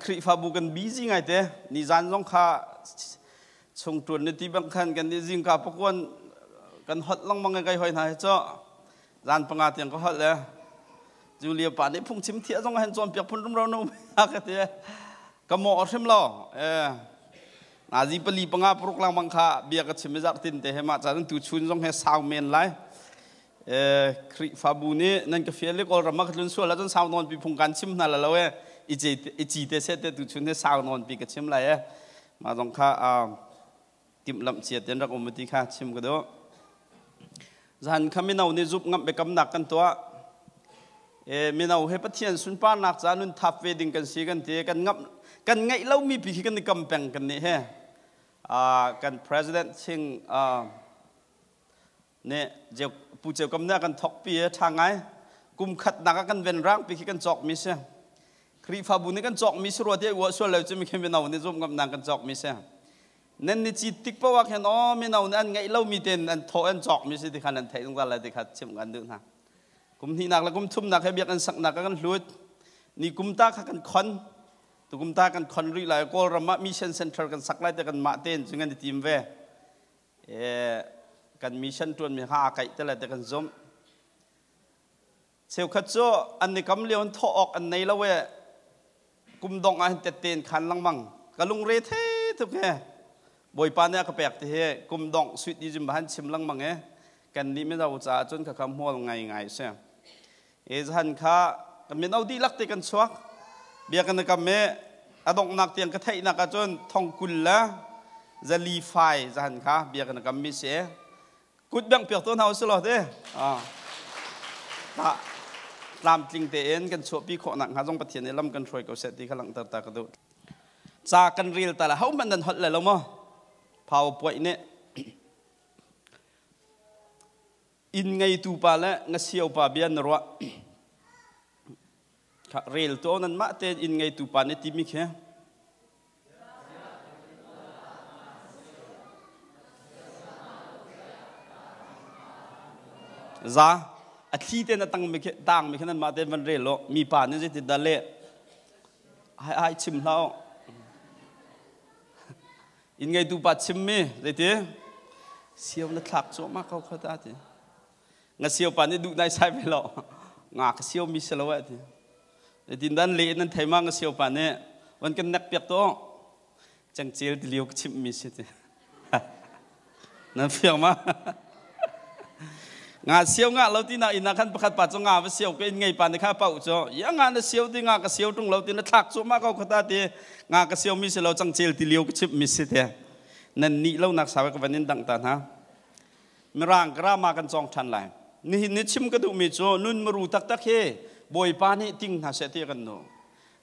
Khrihfabu kan busy ngai te. Ni zan zong kha chung tuan ni ti bang khan kan ni zingka pakuan kan hot lengmang kai hoi hna he cho zan panga tiang ka hot le Julia pa nih phungchim thiah zong hen cawn piak phun rum ro no ka ti ka mo hrim lo eh nazi pali panga puruk lang bang kha bia ka chim zar tin te he ma cha tu chun zong he sau men lai eh Khrihfabu nih nan ka fial le Kawlram ah ka tlun sual ahcun sau nawn pi phung kan chim hna la lo e i ci te se te tu chun he sau nawn pi ka chim lai e ma zong kha timhlamh cia ten rak um ti kha chim ka duh. Zan kha mino nih zup ngamh biakamnak kan tuah. E, mino he Pathian sunparnak ca nun thap ve ding kan si kan ti kan ngamh kan ngeih lomi pi khi kan i kam peng kan nih he kan president ching nih pu ceu kam nih kan thok pi e tha ngai kum khat nak ah kan ven rang pi khi kan cawk mi si Khrihfabu nih kan cawk mi si rua ti ua sual lo cu mi khi mino nih zum ngam nang kan cawk mi si nan ni ci tik paoh ah khin aw mino nih an ngeih lomi ten an thaw an cawk mi si ti khan an theih zungzal lai ti kha chimh kan duh hna kum hnihnak le kum thumnak he biak an saknak kan hlut ni kum ta kha kan khon tukum ta kan khon rih lai Kawlram ah mission center kan sak lai te kan mah ten cu ngan i tim ve e kan mission tuan mi ha kaih te lai te kan zum Cheukhat cu an i kam lio in thawh awk an nei lo i kum dongh ah hin tette in khan lengmang. Ka lungre the tuk he. Bawipa nih a ka pek ti hi kum dongh suit i jim han chim lengmang i kan nih mino caah cun khakha hmual ngai ngai si. E zahan kha kan mino dihlak te kan chuak. Bia kan i kam i a donghnak tiang ka theihnak ahcun thong 20 le zali fai zahan kha bia kan i kam mi si. Kut bengh piak to hna usih law te. Tlamtling tein kan chuahpi khawh nak hnga zong Pathian nih lam kan hruai ko seh ti kha langhter ta ka duh. Ca kan rel ta la ho hmanh nan holh le lo maw? PowerPoint nih inn ngeitu pa le ngasio pa bia na ruah. Rel to nan mah tein inn ngeitu pa nih timi khi Za a thli te na tang mi khi tang mi khi nan mah te van rel lo mi pa nih zeitin dah leh ai ai chim hlah u inn ngeitu pa chim mi zeiti siau na thlak cuahmah ko kha ta ti nga siau pa nih duh nai sai ve lo nga ka siau mi si lo eh ti Zeitin dan le nan thei ma nga siau pa nih van kan nek piak to cengcel ti lio ka chimh mi si ti nan fiang ma nga siau nga lo ti na ina khan pakhat pa chu nga va siau ka in ngei pa ni kha pau chu ya nga na siau ti nga ka siau tung lo ti na thlak chu ma ko khata ti nga ka siau mi si lo cangcel ti lio ka chimh mi si te nan ni lo nak sawe ka van in dang ta na Mirang grammar kan cawng ṭhan lai. Nihin ni chim ka duhmi cu nun maru taktak hi Bawipa nih ting hna seh ti kan nu.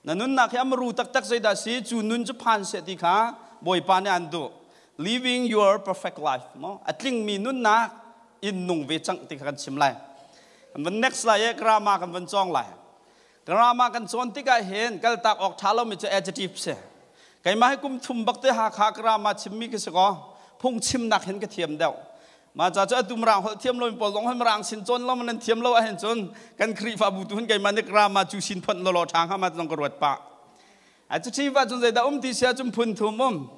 Na nunnak hi a maru taktak zeidah si cu nun cu phan seh ti kha Bawipa nih an duh. Living your perfect life mo a tlingmi nunnak in nung ve cang ti kha kan chim lai. Kan van next lai e grammar kan van cawng lai. Grammar kan cawn tikah hin kaltak awk ṭha lomi cu adjective si. Keimah hi kum thum bak te Hakha grammar chimmi ka si ko. Phung chimnak hin ka thiam deuh. Mah ca cu atu Mirang holh thiam lomi pawl zong hi Mirang sin cawn lo nan thiam lo ahhin cun kan Khrihfabu tu hin keimah nih grammar cu sin phon lawlaw ṭha hnga ma zong ka ruat pah. Adjective ah cun zeidah um ti si ahcun phun thum um.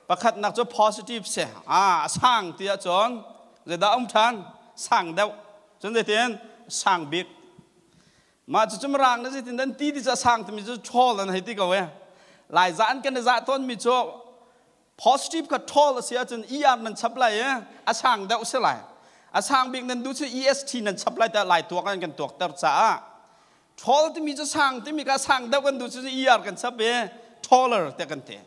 Pakhatnak cu positive si. Ah, a sang ti ahcun zeidah um ṭhan? Sang deuh. Cun zeitin? Sang bik. Mah cucu Mirang nih zeitin an ti ti cu a sang timi cu tall an hei ti ko e. Laiza an kan i zah tawnmi cu positive kha tall a si ahcun ER nan chap lai i a sang deuh si lai. A sang bik nan duh cu EST nan chap lai tiah Lai tuak an kan tuakter caah tall timi cu sang timi kha sang deuh kan duh cu ER kan chap i taller tiah kan ti.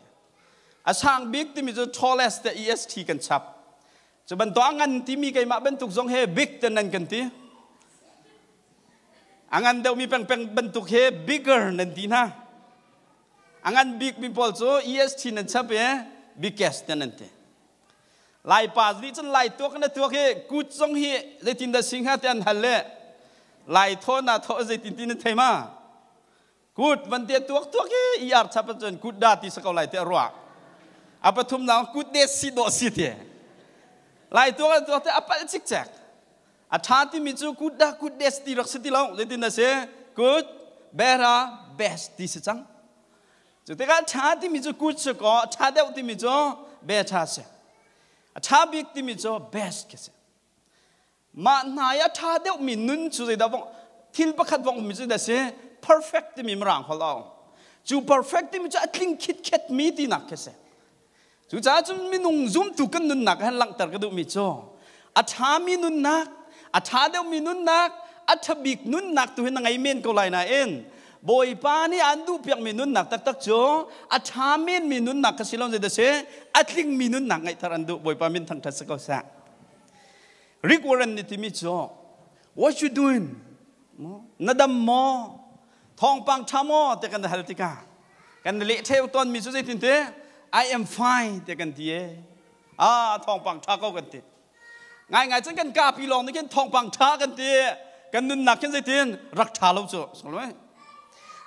A sang bik timi cu tallest tiah EST kan chap. Cu bantuk a ngan timi keimah bantuk zong he big te nan kan ti. A ngan deuhmi pengpeng bantuk he bigger nan ti hna. A ngan bikmi pawl cu EST nan chap i biggest te nan ti. Laipa nih cun Lai tuak na tuak hi kut zong hi zeitin dah si hnga ti an hal le Lai thaw na thaw zeitin ti nan thei ma? Kut van te tuak tuak i ER chap cun kut da ti sa ko lai te ruah. A pathum nang kut de si dawh si te. Lai tuak an tuak te a palh cikcek. A ṭha timi cu kut da kut des ti rak si ti lo. Zeitin na si? Kut bera best ti si cang. Cu tikah ṭha timi cu good si kaw ṭha deuh timi cu better si. A ṭha bik timi cu best khi si. Mah hna i a ṭha deuhmi nun cu zeidah vong thil pakhat vong ummi cu dah si perfect timi mirang holh a um. Cu perfect timi cu a tling khitkhetmi tinak khi si. Cucaah cun minung zumtu kan nunnak han langhter ka duhmi cu a ṭhami nunnak, a ṭha deuhmi nunnak, a ṭha bik nunnak tu hi na ngei men ko lai nain Bawipa nih an duhpiakmi nunnak taktak cu a ṭha menmi nunnak kha si lo zeidah si a tlingmi nunnak ngeihter an duh. Bawipa min thangṭhat si ko seh. Rick Warren nih timi cu what you doing? Na dam maw? Thawngpang ṭha maw? Ti kan hal tikah kan leh ṭheu tawnmi cu zeitin ti I am fine ti kan ti e. Ah thawngpang ṭha ko kan ti. Ngaingai cun kan kapi lawng nih khin thawngpang ṭha kan ti. Kan nunnak khin zeitin rak ṭha lo cu. Sunglawi.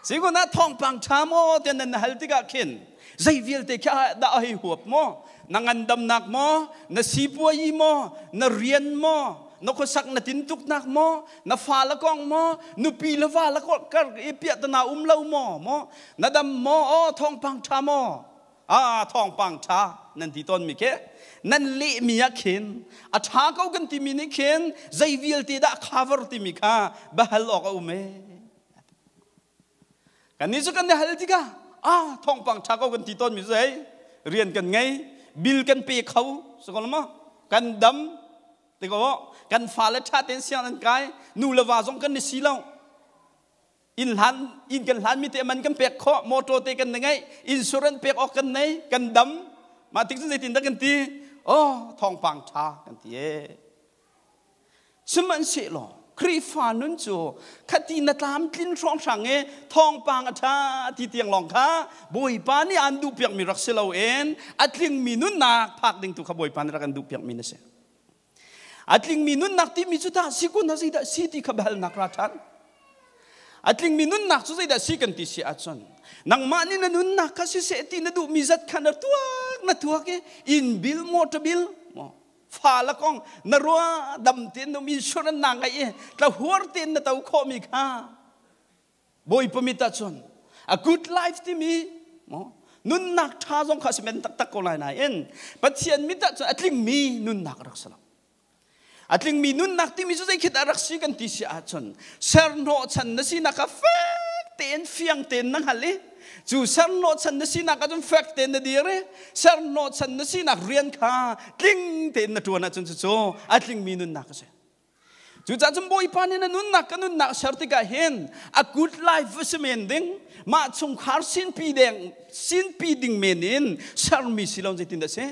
Sikun ah thawngpang ṭha maw tiah nan hal tikah khin zei vialte khi dah a hei huap maw? Na ngandamnak maw? Na sipuayi maw? Na rian maw? Na khuasak na tintuknak maw? Na fa le kong maw? Nupi le va le kar i piahtana um lo maw? Maw? Na dam maw? Aw thawngpang ṭha maw? Ah thawngpang ṭha nan ti tawnmi khi nan lehmi ah khin a ṭha ko kan timi nih khin zei vialte dah cover timi kha bahal awk a um ee. Kannih cu kan i hal tikah ah thawngpang ṭha ko kan ti tawnmi cu hei rian kan ngei bil kan pe kho si ko maw kan dam ti ko kan fale ṭha tein siang an kai nu le va zong kan i si lo inn hlan inn kan hlan mi te man kan pek khawh motor te kan ngei insurance pek awk kan nei kan dam mah tik cun zeitin dah kan ti oh thawngpang ṭha kan ti ee Sihmanhsehlaw Khrihfa nun cu khati na tlamtlin hrawnghrang i thawngpang a ṭha ti tiang lawng kha Bawipa nih aan duhpiakmi rak si loin a tlingmi nunnak phak ding tu kha Bawipa nih rak kan duhpiakmi na si. A tlingmi nunnak timi cu tah si kun zeidah si ti kha biahalnak ra ṭhan. A tlingmi nunnak cu zeidah si kan ti si ahcun nangmah nih na nunnak kha siseh ti na duhmi zat kha na tuak na tuak i inn bill motor bill fa la kong na rua dam tein um insurance na ngai i tlahuar tein na to khawhmi kha bawipa mit ahcun a good life timi nunnak ṭha zong kha si men taktak ko lai nain Pathian mit ahcun a tlingmi nunnak a rak si lo a tlingmi nunnak timi cu zeikhit a rak si kan ti si ahcun serhnawhchan na sinak kha fek tein fiang tein na hngal i Cu serhnawhchan na sinak ahcun fek tein na dir i serhnawhchan na sinak rian kha tling tein na ṭuan ahcun cucu a tlingmi nunnak a si. Cucaah cun Bawipa nih na nunnak ka nunnak ser tikah hin a good life va si men ding mah chungkhar sinpi deng sinpi ding men in sermi si lo zeitin dah si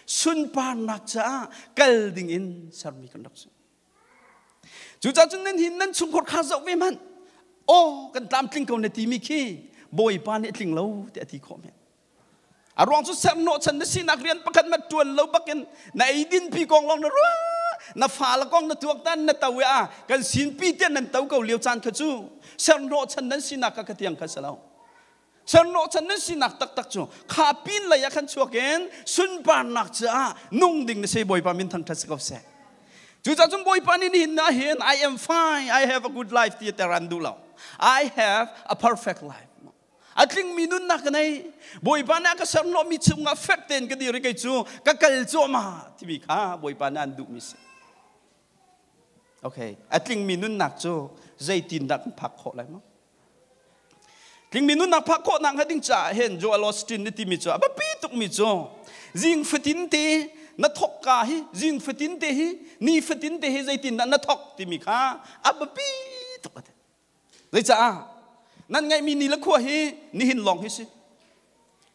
sunparnak caah kal ding in sermi kan rak si. Cucaah cun nan hin nan chungkhar kha zoh ve hmanh. Aw kan tlamtling ko na timi khi Bawipa nih a tling lo tiah a ti khawh men. A ruang cu serhnawhchan na sinak rian pakhat ma ṭuan lo bakin na eidin pi kong lawng na ruah na fa le kong na tuaktan na to i a kan sinpi tiah nan to ko lio caan kha cu serhnawhchan nan sinak kha ka tiang kha si lo. Serhnawhchan nan sinak taktak cu kha pin lei ah khan chuak in sunparnak caah nung ding na si Bawipa min thangṭhat si ko seh. Cucaah cun Bawipa nih nihin ah hin I am fine, I have a good life ti ter an duh lo. I have a perfect life. A tlingmi nunnak ka nei. Bawipa nih a ka serhnawhmi chungah fek tein ka dir i kei cu ka kal cuahmah timi kha Bawipa nih an duhmi si. Okay, a tlingmi nunnak cu zeitindah kan phak khawh lai maw? Tlingmi nunnak phak khawhnak hnga ding caah hin Joel Osteen nih timi cu a biapi tukmi cu zing fatin te na thok ka hi zing fatin te hi ni fatin te hi zeitindah na thok timi kha a biapi tuk a ti. Zeicaah nan ngaihmi ni le khua hi nihin lawng hi si.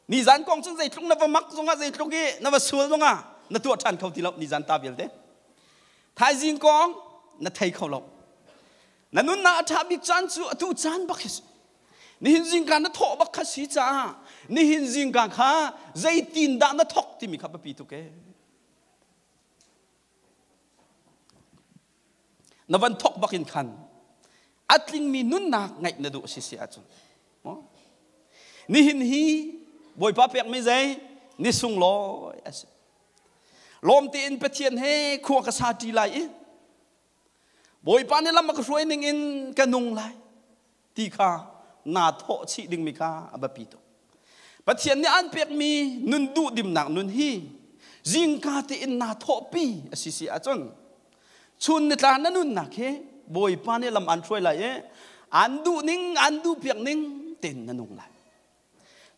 Nizan kong cun zeitluk na va mak zongah zeitluk i na va sual zongah na tuah ṭhan kho ti lo nizan ta vialte. Thaizing kong na thei kho lo. Na nunnak a ṭha bik caan cu atu caan bak hi si. Nihin zingka na thawh bak kha si caah nihin zingka kha zeitin dah na thawk timi kha biapi tuk ee. Na van thawk bak in khan a tlingmi nunnak ngeih na duh si si ahcun nihin hi Bawipa pekmi zei ni sunglawi a si. Lawm tein Pathian he khua ka sa ṭi lai i Bawipa nih lam a ka hruai ning in ka nung lai ti kha naa thawh chih dingmi kha a biapi tuk. Pathian nih an pekmi nun duhdimnak nun hi zingka tein naa thawhpi a si si ahcun chun nitla na nunnak hi Bawipa nih lam an hruai lai i an duh ning an duh piak ning tein na nung lai.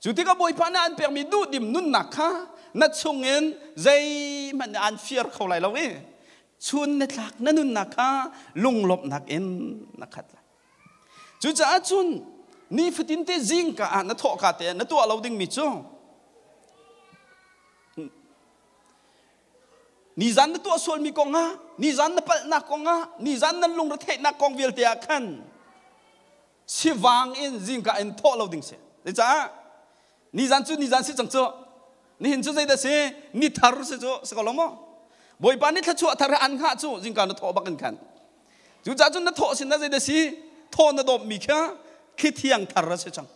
Cu tikah Bawipa nih an pekmi duhdim nunnak kha na chungin zeihmanh nih an fir kho lai lo i chun nitlak na nunnak kha lunglawmhnak in na khat lai. Cucaah cun nifatin te zingka ah na thawhka te na tuah lo dingmi cu nizan na tuah sualmi kong ah nizan na palhnak kong ah nizan nan lungretheihnak kong vialte ah khan sivang in zingka in thawh lo ding si. Zeicah nizan cu nizan si cang cu nihin cu zeidah si ni thar si cu si ko lo maw bawipa nih thluachuah thar he an hngah cu zingka na thawh bak in khan cucaah cun na thawh sin na zeidah si thaw na dawp mi kha thli thiang thar a si cang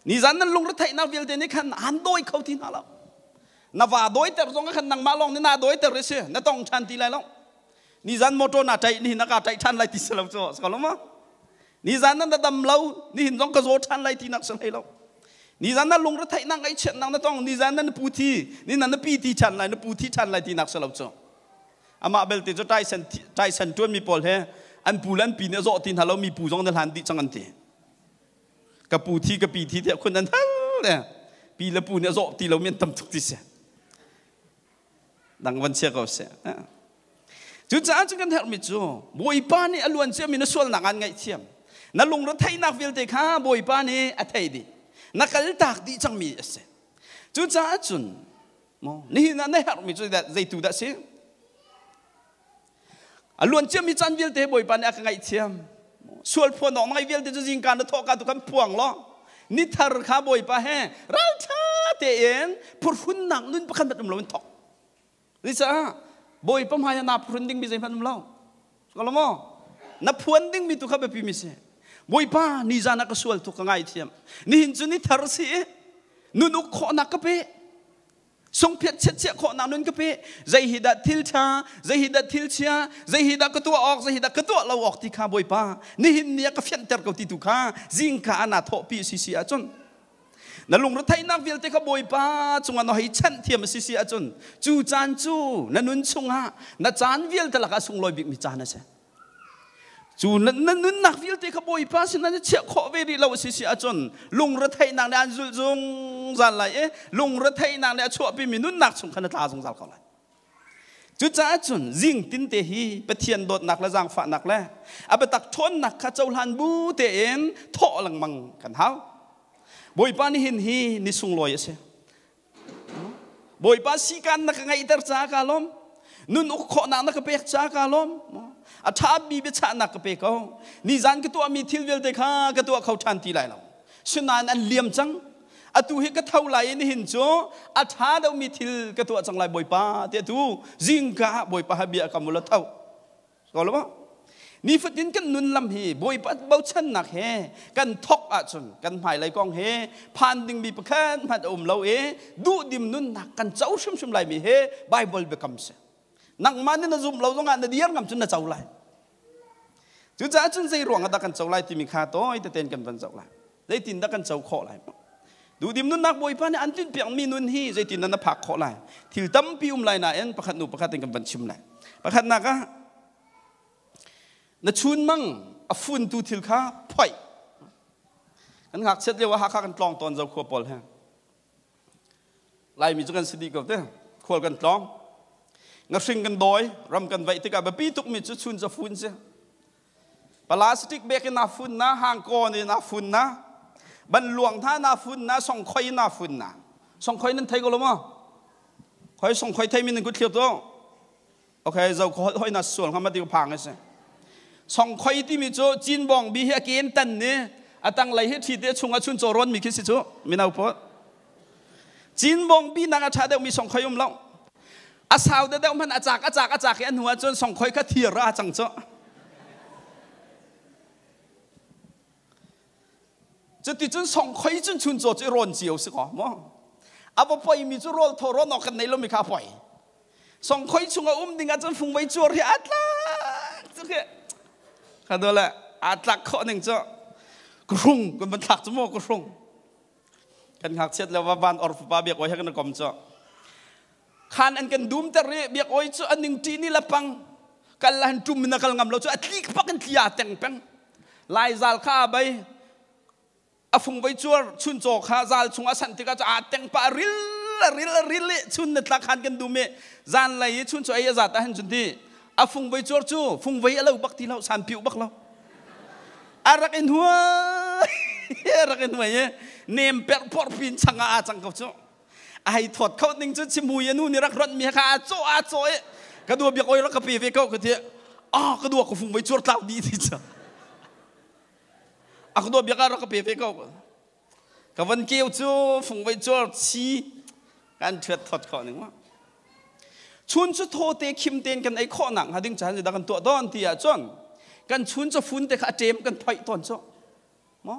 nizan nan lungretheihnak vialte nih khan an dawi kho ti hna lo na va dawiter zong khan nangmah lawng nih na dawiter si na tong ṭhan ti lai lo nizan motor na ṭaih nihin na ka ṭaih ṭhan lai ti si lo cu si ko lo maw nizan na dam lo nihin zong ka zaw ṭhan lai ti nak si hlei lo nizan na lungretheihnak ngaihchiatnak na tong nizan na pu thi ni na pi ti ṭhan lai na pu thi ṭhan lai ti nak si lo cu amah belte cu taisen taisen ṭuan mi pawl he an pu le an pi nih a zawh ti hna lo mi pu zong na hlan dih cang an ti ka pu thi ka pi thi tiah khun an hal le pi le pu nih a zawh ti lo mi an tam tuk ti si dang van chia ko seh cucaah cu kan herhmi cu bawipa nih a luan ciami na sualnak aan ngaihthiam na lungretheihnak vialte kha bawipa nih a thei dih na kaltak dih cangmi a si cucaah cun maw nihin ah na herhmi cu zeitu dah si a luan ciami caan vialte bawipa nih a ka ngaihthiam sual phuan awk ngai vialte cu zingka na thawhka tu kan phuang law ni thar kha bawipa he ralṭha tein phurhunnak nun pakhat hmanh um lo in thawk Zeicah bawipa hmai ah naa phurhun dingmi zeihmanh um lo ko lo maw na phuan dingmi tu kha biapi mi si bawipa nizan ah ka sual tuk ka ngaithiam nihin cu ni thar si i nun uk khawhnak ka pe sungphiat chiatchiah khawhnak nun ka pe zei hi dah thil ṭha zei hi dah thil chia zei hi dah ka tuah awk zei hi dah ka tuah lo awk ti kha bawipa nihin ni ah ka fianhter ko ti tu kha zingka ah naa thawhpi si si ahcun na lungretheihnak vialte kha bawipa cungah na hei chanh thiam a si si ahcun cu caan cu na nun chungah na caan vialte lakah sunglawi bikmi caan a si Cu na nunnak vialte kha Bawipa sinah na chiah khawh ve rih lo a si si ahcun lungretheihnak nih an zulh zungzal lai i lungretheihnak nih a chuahpimi nunnak chung khan na tla zungzal ko lai. Cucaah cun zing tinte hi Pathian dawtnak le zaangfahnak le a biatak ṭhawnnak kha cohlan bu tein thawh lengmang kan hau. Bawipa nihin hi ni sunglawi a si. Bawipa sikan na ka ngeihter caah kaa lawm. Nun uk khawhnak na ka pek caah kaa lawm. A ṭhami biachahnak ka pe ko. Nizan ka tuahmi thil vialte kha ka tuah kho ṭhan ti lai lo. Sinain an liam cang. Atu hi ka tho lai i nihin cu a ṭha deuhmi thil ka tuah cang lai Bawipa tiah tu zingka ah Bawipa ha bia ka mul a tho. Ko lo maw? Nifatin kan nun lam hi Bawipa bochannak he kan thok ahcun kan hmailei kong he phan dingmi pakhat hmanh a um lo i duhdim nunnak kan co hrimhrim laimi he Bible biakam si. Nangmah nih na zumh lo zongah na dir ngam cun na co lai. Cucaah cun zei ruang ah dah kan co lai timi kha tawi teten kan van zoh lai. Zeitin dah kan co khawh lai? Duhdim nunnak Bawipa nih an tinhpiakmi nun hi zeitin dah na phak khawh lai? Thil tampi um lai nain pakhat hnu pakhat in kan van chim lai. Pakhatnak ah na chunmang a funtu thil kha phoih. Kan ngakchiat lio ah Hakha kan tlawng tawn zo khua pawl he. Laimi cu kan si dih ko te. Khual kan tlawng. Ngahring kan dawi, ram kan vaih tikah biapi tukmi cu chun cu fun si. Plastic bek in naa fun na, hangkaw in naa fun na, banluang hna naa fun na, songkhoi in naa fun na. Songkhoi nan thei ko lo maw? Khoi songkhoi thei mi nan kut thlir tu. Okay, zo ko hoi na sual ngam ti phang ase. Songkhoi ti mi cu cin bong bi hi a ken tan ni atang lei hi thi te chung a chun chaw ron mi khi si cu minau po. Cin bong bi nak a tha deuh mi songkhoi um lo. A sau de deuh man a chak a chak a chak i an hnu ahcun songkhoi kha thir a cang cu. Cuticun songkhoi cun chuncaw cu i rawn cio si ko maw? A va poi mi cu rawl thaw rawn awk kan nei lomi kha a poi. Songkhoi chung a um ding ahcun fungvei cuar hi aa tlak cu khi. Kha do le aa tlak khawh ning cu ka hrung kan van thlak cu maw ka hrung. Kan ngakchiat le van or fapa biak oi he kan kom cu. Khan an kan dum ter ri biak oi cu an ning ṭi ni la pang. Kal la han ṭum na kal ngam lo cu a tlik pak in tlia teng peng. Lai zal kha bai a fung vai cuar chun caw kha zal chung a sanh tikah a teng pa ril ril ril i chun na tlak khan kan dum i zan lei i chun cu ei a zat ah hin cun ti a fung vai cuar cu fung vai a lo bak ti lo san piu bak lo a rak in huai a rak in huai i nem per por pin chang ah a cang ko cu a hei thawt kho ning cu chimui a nu nih rak ronh mi kha a caw a caw i ka dua biak oi rak ka pe ve ko ka ti ah ka dua ka fung vai cuar tlau di ti cu a ka dua biak ah rak ka pe ve ko ka van keu cu fung vai cuar chi kan thuat thawt khawh ning ma chun cu thaw te khim ten kan ei khawh nak hnga ding chan da kan tuah don ti ah cun kan chun cu fun te kha a ṭem kan phoih tawn cu mo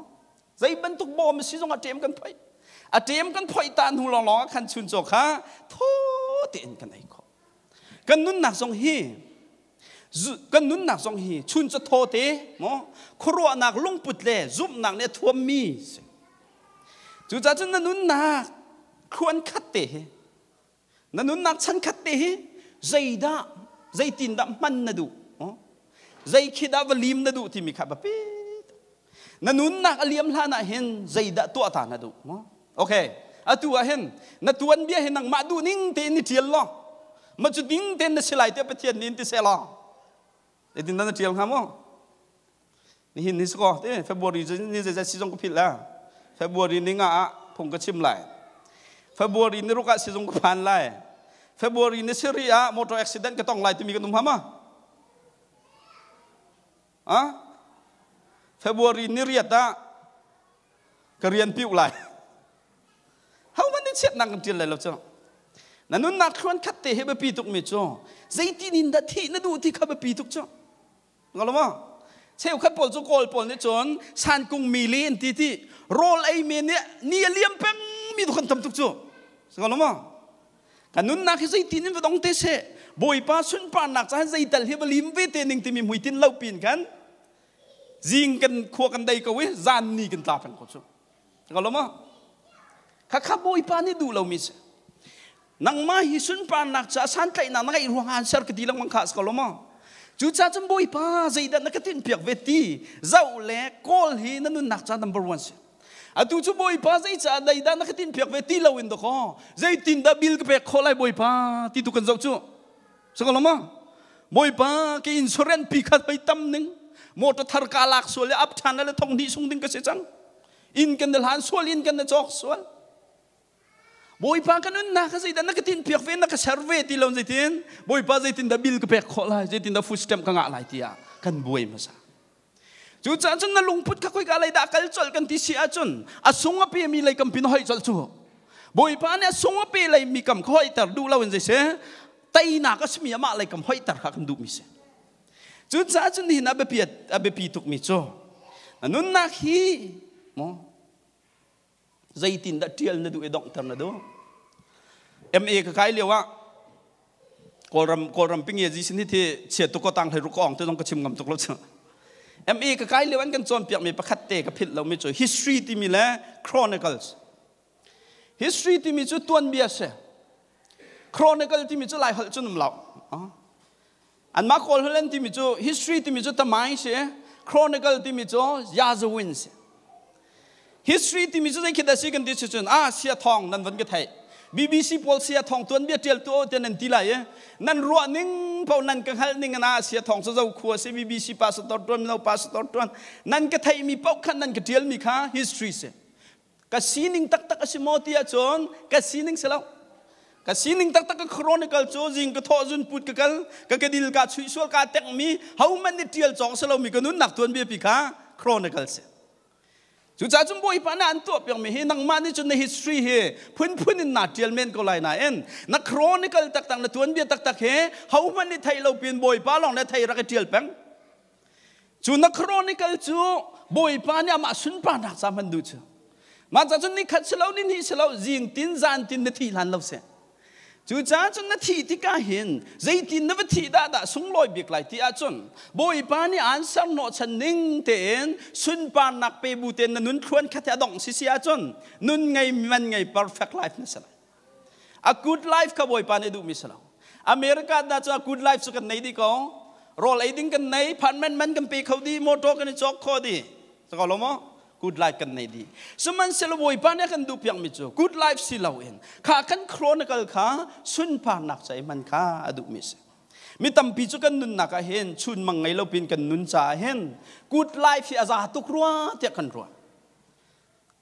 zei bantuk bawm si zong a ṭem kan phoih a ṭem kan phoih ta hnu lawng lawng ah khan chun caw kha thaw tein kan ei khawh kan nunnak zong hi kan nunnak zong hi chun cu thaw te mo khuaruahnak lungput le zumhnak nih a thuammi si cucaah cun na nunnak thluan khat te hi na nunnak chan khat te hi zeidah zeitindah hman na duh zei khi dah va lim na duh timi kha biapi na nunnak a liam hlan ah hin zeidah tuah ta na duh okay atu ah hin na tuan bia hi nangmah duh ning tein ni tial law ma cu ding tein na si lai te Pathian nih in ti seh law zeitin dah na tial hnga maw Nihin ni sakaw te February ni zeizat si zong ka philh la. February ni nga ah phung ka chim lai. February ni ruk ah sizung ka phan lai. February ni siri ah motor accident ka tong lai timi kan um hama. Ah? February ni riat ah ka rian piu lai. Ho man ni chiat nang kan tial lai lo cu. Na nunnak thluan khat te hi biapi tuk mi cu zeitin in dah thih na duh ti kha biapi tuk cu. Ngalo ma? Cheukhat pawl cu Kawl pawl nih cun sankung mi li an ti ti rawl ei mi nih ni a liam peng mi tu kan tam tuk cu. Ngalo ma? Kan nunnak hi zeitin in va dong te seh. Bawipa sunparnak caah zeital hi va lim ve te ning timi hmuitin lo pin kan zing kan khua kan dei ko i zan ni kan tla peng ko cu. Ngalo ma? Khakha Bawipa nih duh lomi si. Nangmah hi sunparnak caah santlaihnak na ngeih ruangah an ser ka ti lengmang kha a si ko lo maw? Cucaah cun Bawipa zeidah na ka tinhpiak ve ti zoh le kawl hi na nunnak ca number one si. Atu cu Bawipa zeicah zeidah na ka tinhpiak ve ti loin dakaw zeitindah bil ka pek khawh lai Bawipa ti tu kan zoh cu. Si ko lo maw? Bawipa ka insurance pi kha hoi tam ning motor thar ka lak sual le up ṭhan le thong hnih sung ding ka si cang. Inn kan na hlan sual inn kan na cawk sual. Bawipa ka nunnak kha zeidah na ka tinhpiak ve na ka ser ve ti lo zeitin Bawipa zeitin dah bill ka pek khawh lai zeitin dah food stamp ka ngah lai tiah kan buai hmasa cucaah cun na lungput kha khoika lei dah kal colh kan ti si ahcun a sung a pe mi lei kam pin hoi colh cu Bawipa nih a sung a pe lei mi kam kha hoiter duh lo in zeise teinak a simi amah lei kam hoiter kha kan duh mi si cucaah cun nihin a biapi a biapi tuk mi cu na nunnak hi maw Zeitindah ṭial na duh i donghter na duh? MA ka kai lio ah Kawlram Kawlram pinge ji sin hi thi chia tuk ko tang hlei ruk ong te zong ka chim ngam tuk lo chu. MA ka kai lio an kan cawnpiak mi pakhat te ka philh lo mi cu history timi le chronicles. History timi cu tuanbia si. Chronicle timi cu lai holh cun um lo. Anmah Kawl holh an timi cu history timi cu tamai si, chronicle timi cu yazawin si. History timi cu zei khi dah si kan ti si cun ah sia thawng nan van ka theih. BBC pawl sia thawng tuan bia tial tu te nan ti lai i nan ruah ning paoh nan ka hngalh ning ah sia thawng cu zo khua si BBC pastor tuan mino pastor tuan nan ka theih mi paoh khan nan ka tial mi kha history si. Ka sining taktak a si maw ti ahcun ka sining si lo. Ka sining taktak ka chronicle cu zing ka thawh zun put ka kal ka kedil ka chuih sual ka tekmi hohmanh nih tial cawk si lomi ka nunnak tuanbia pi kha chronicle si. Cucaah cun Bawipa nih an tuah piakmi hi nangmah nih cun na history hi phunphun in naa tial men ko lai nain na chronicle taktak na tuanbia taktak hi hohmanh nih thei lo pin Bawipa lawng nih thei rak i tial peng. Cu na chronicle cu Bawipa nih amah sunparnak ca hman duh cu. Mah ca cun nikhat si lo ni hnih si lo zing tin zan tin na thi hlan lo si. Cucaah cun na thih tikah hin zeitin na va thih dah dah sunglawi bik lai ti ahcun Bawipa nih aan ser hnawhchan ning tein sunparnak pe bu tein na nun thluan khat he a dongh sisi ahcun nun ngei man ngei perfect life na si lai. A good life kha Bawipa nih duhmi si lo. America dah cu a good life cu kan nei dih ko. Rawl ei ding kan nei, phan man man kan pe kho dih, motor kan i cawk kho dih. Sako lo maw? Good life kan nei dih. Sihmanhsehlaw Bawipa nih a kan duh piakmi cu good life si loin kha kan chronicle kha sunparnak ca i hman kha a duhmi a si. Mi tampi cu kan nunnak ah hin chunmang ngei lo pin kan nun caah hin good life hi a za tuk rua tiah kan ruah.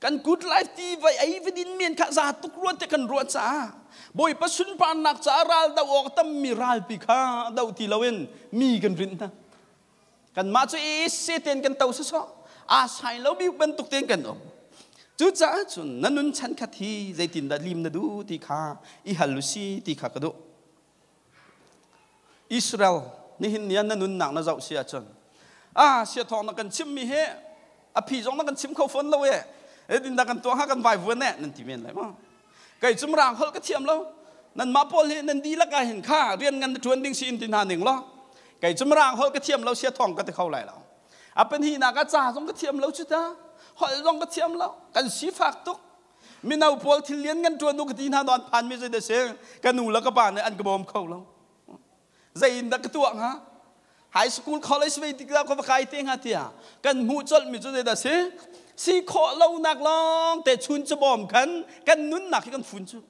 Kan good life ti vai ei va din men kha za tuk rua tiah kan ruah caah Bawipa sunparnak caah ral do awk tammi ralpi kha do ti loin mi kan rinh hna. Kanmah cu ese tein kan to sawsawh aa sai lo bik bantuk tein kan um. Cucaah cun na nun chan khat hi zeitindah lim na duh ti kha i hal u si ti kha ka duh. Israel nihin ni ah na nunnak na zoh si ahcun ah siathawng na kan chimmi hi a phi zong na kan chim kho fawn lo e zeitindah kan tuah hnga kan vaivuan eh nan ti men lai maw kei cu mirang holh ka thiam lo nanmah pawl hi nan dihlak ah hin kha rian ngan na ṭuan ding si in ti hna ning law kei cu mirang holh ka thiam lo sia thawng ka ti kho lai lo a pahnihnak ah ca zong ka thiam lo cu ta holh zong ka thiam lo kan sifak tuk mino pawl thil lian ngan ṭuan u ka ti hna nawn phan mi zei dah si ka nu le ka pa nih an ka bawm kho lo zei in dah ka tuah hnga high school college vei tik dah ka va kai te hnga tiah kan hmuh colh mi cu zei dah si si khawh lonak lawng te chun cabawm khan kan nunnak hi kan fun cu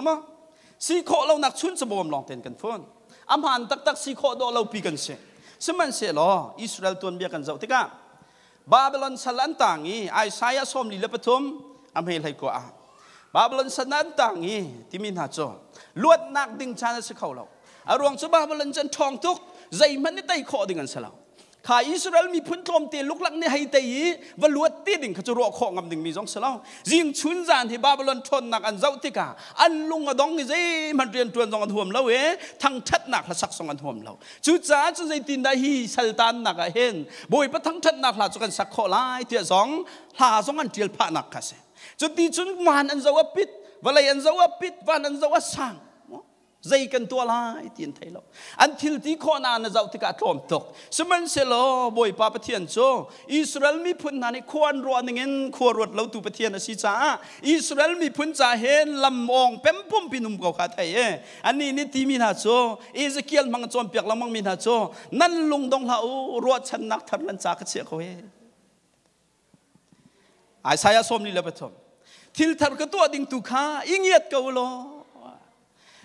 ma si khawh lonak chun cabawm lawng ten kan fun a hmaan taktak si khawh dawh lo pi kan si sihmanhsehlaw Israel tuanbia kan zoh tikah Babylon sal an tang i Isaiah 43 a hme hlei kua ah Babylon sal an tang i timi hna cu luatnak ding caan a si kho lo. A ruang cu Babylon cu an ṭhawng tuk zeihmanh nih tei khawh ding an si lo. Kha Israel miphun tlawmte luklak nih hei tei i va luat te ding kha cu ruah khawh ngam dingmi zong si lo. Zing chun zan hi Babylon ṭhawnnak an zoh tikah an lung a dong i zeihmanh rianṭuan zong an huam lo i thangṭhatnak hlasak zong an huam lo. Cucaah cu zeitindah hi saltannak ah hin Bawipa thangṭhatnak hla cu kan sak khawh lai tiah zong hla zong an ṭial phahnak kha a si. Cuti cun van an zoh a pit, vawlei an zoh a pit, van an zoh a sang. Zei kan tuah lai ti an thei lo. An thil ti khawhnak na zoh tikah a tlawm tuk. Sihmanhsehlaw Bawipa Pathian cu Israel miphun hna nih khua an ruah ningin khua ruat lotu Pathian a si caah Israel miphun ca hin lam awng pempum pin um ko kha thei e. Anih nih timi hna cu Ezekiel hmang cawnpiak lengmang mi hna cu nan lung dong hlah u ruahchannak thar nan ca ka chiah ko he. Isaiah 43 thil thar ka tuah ding tu kha i ngiat ko law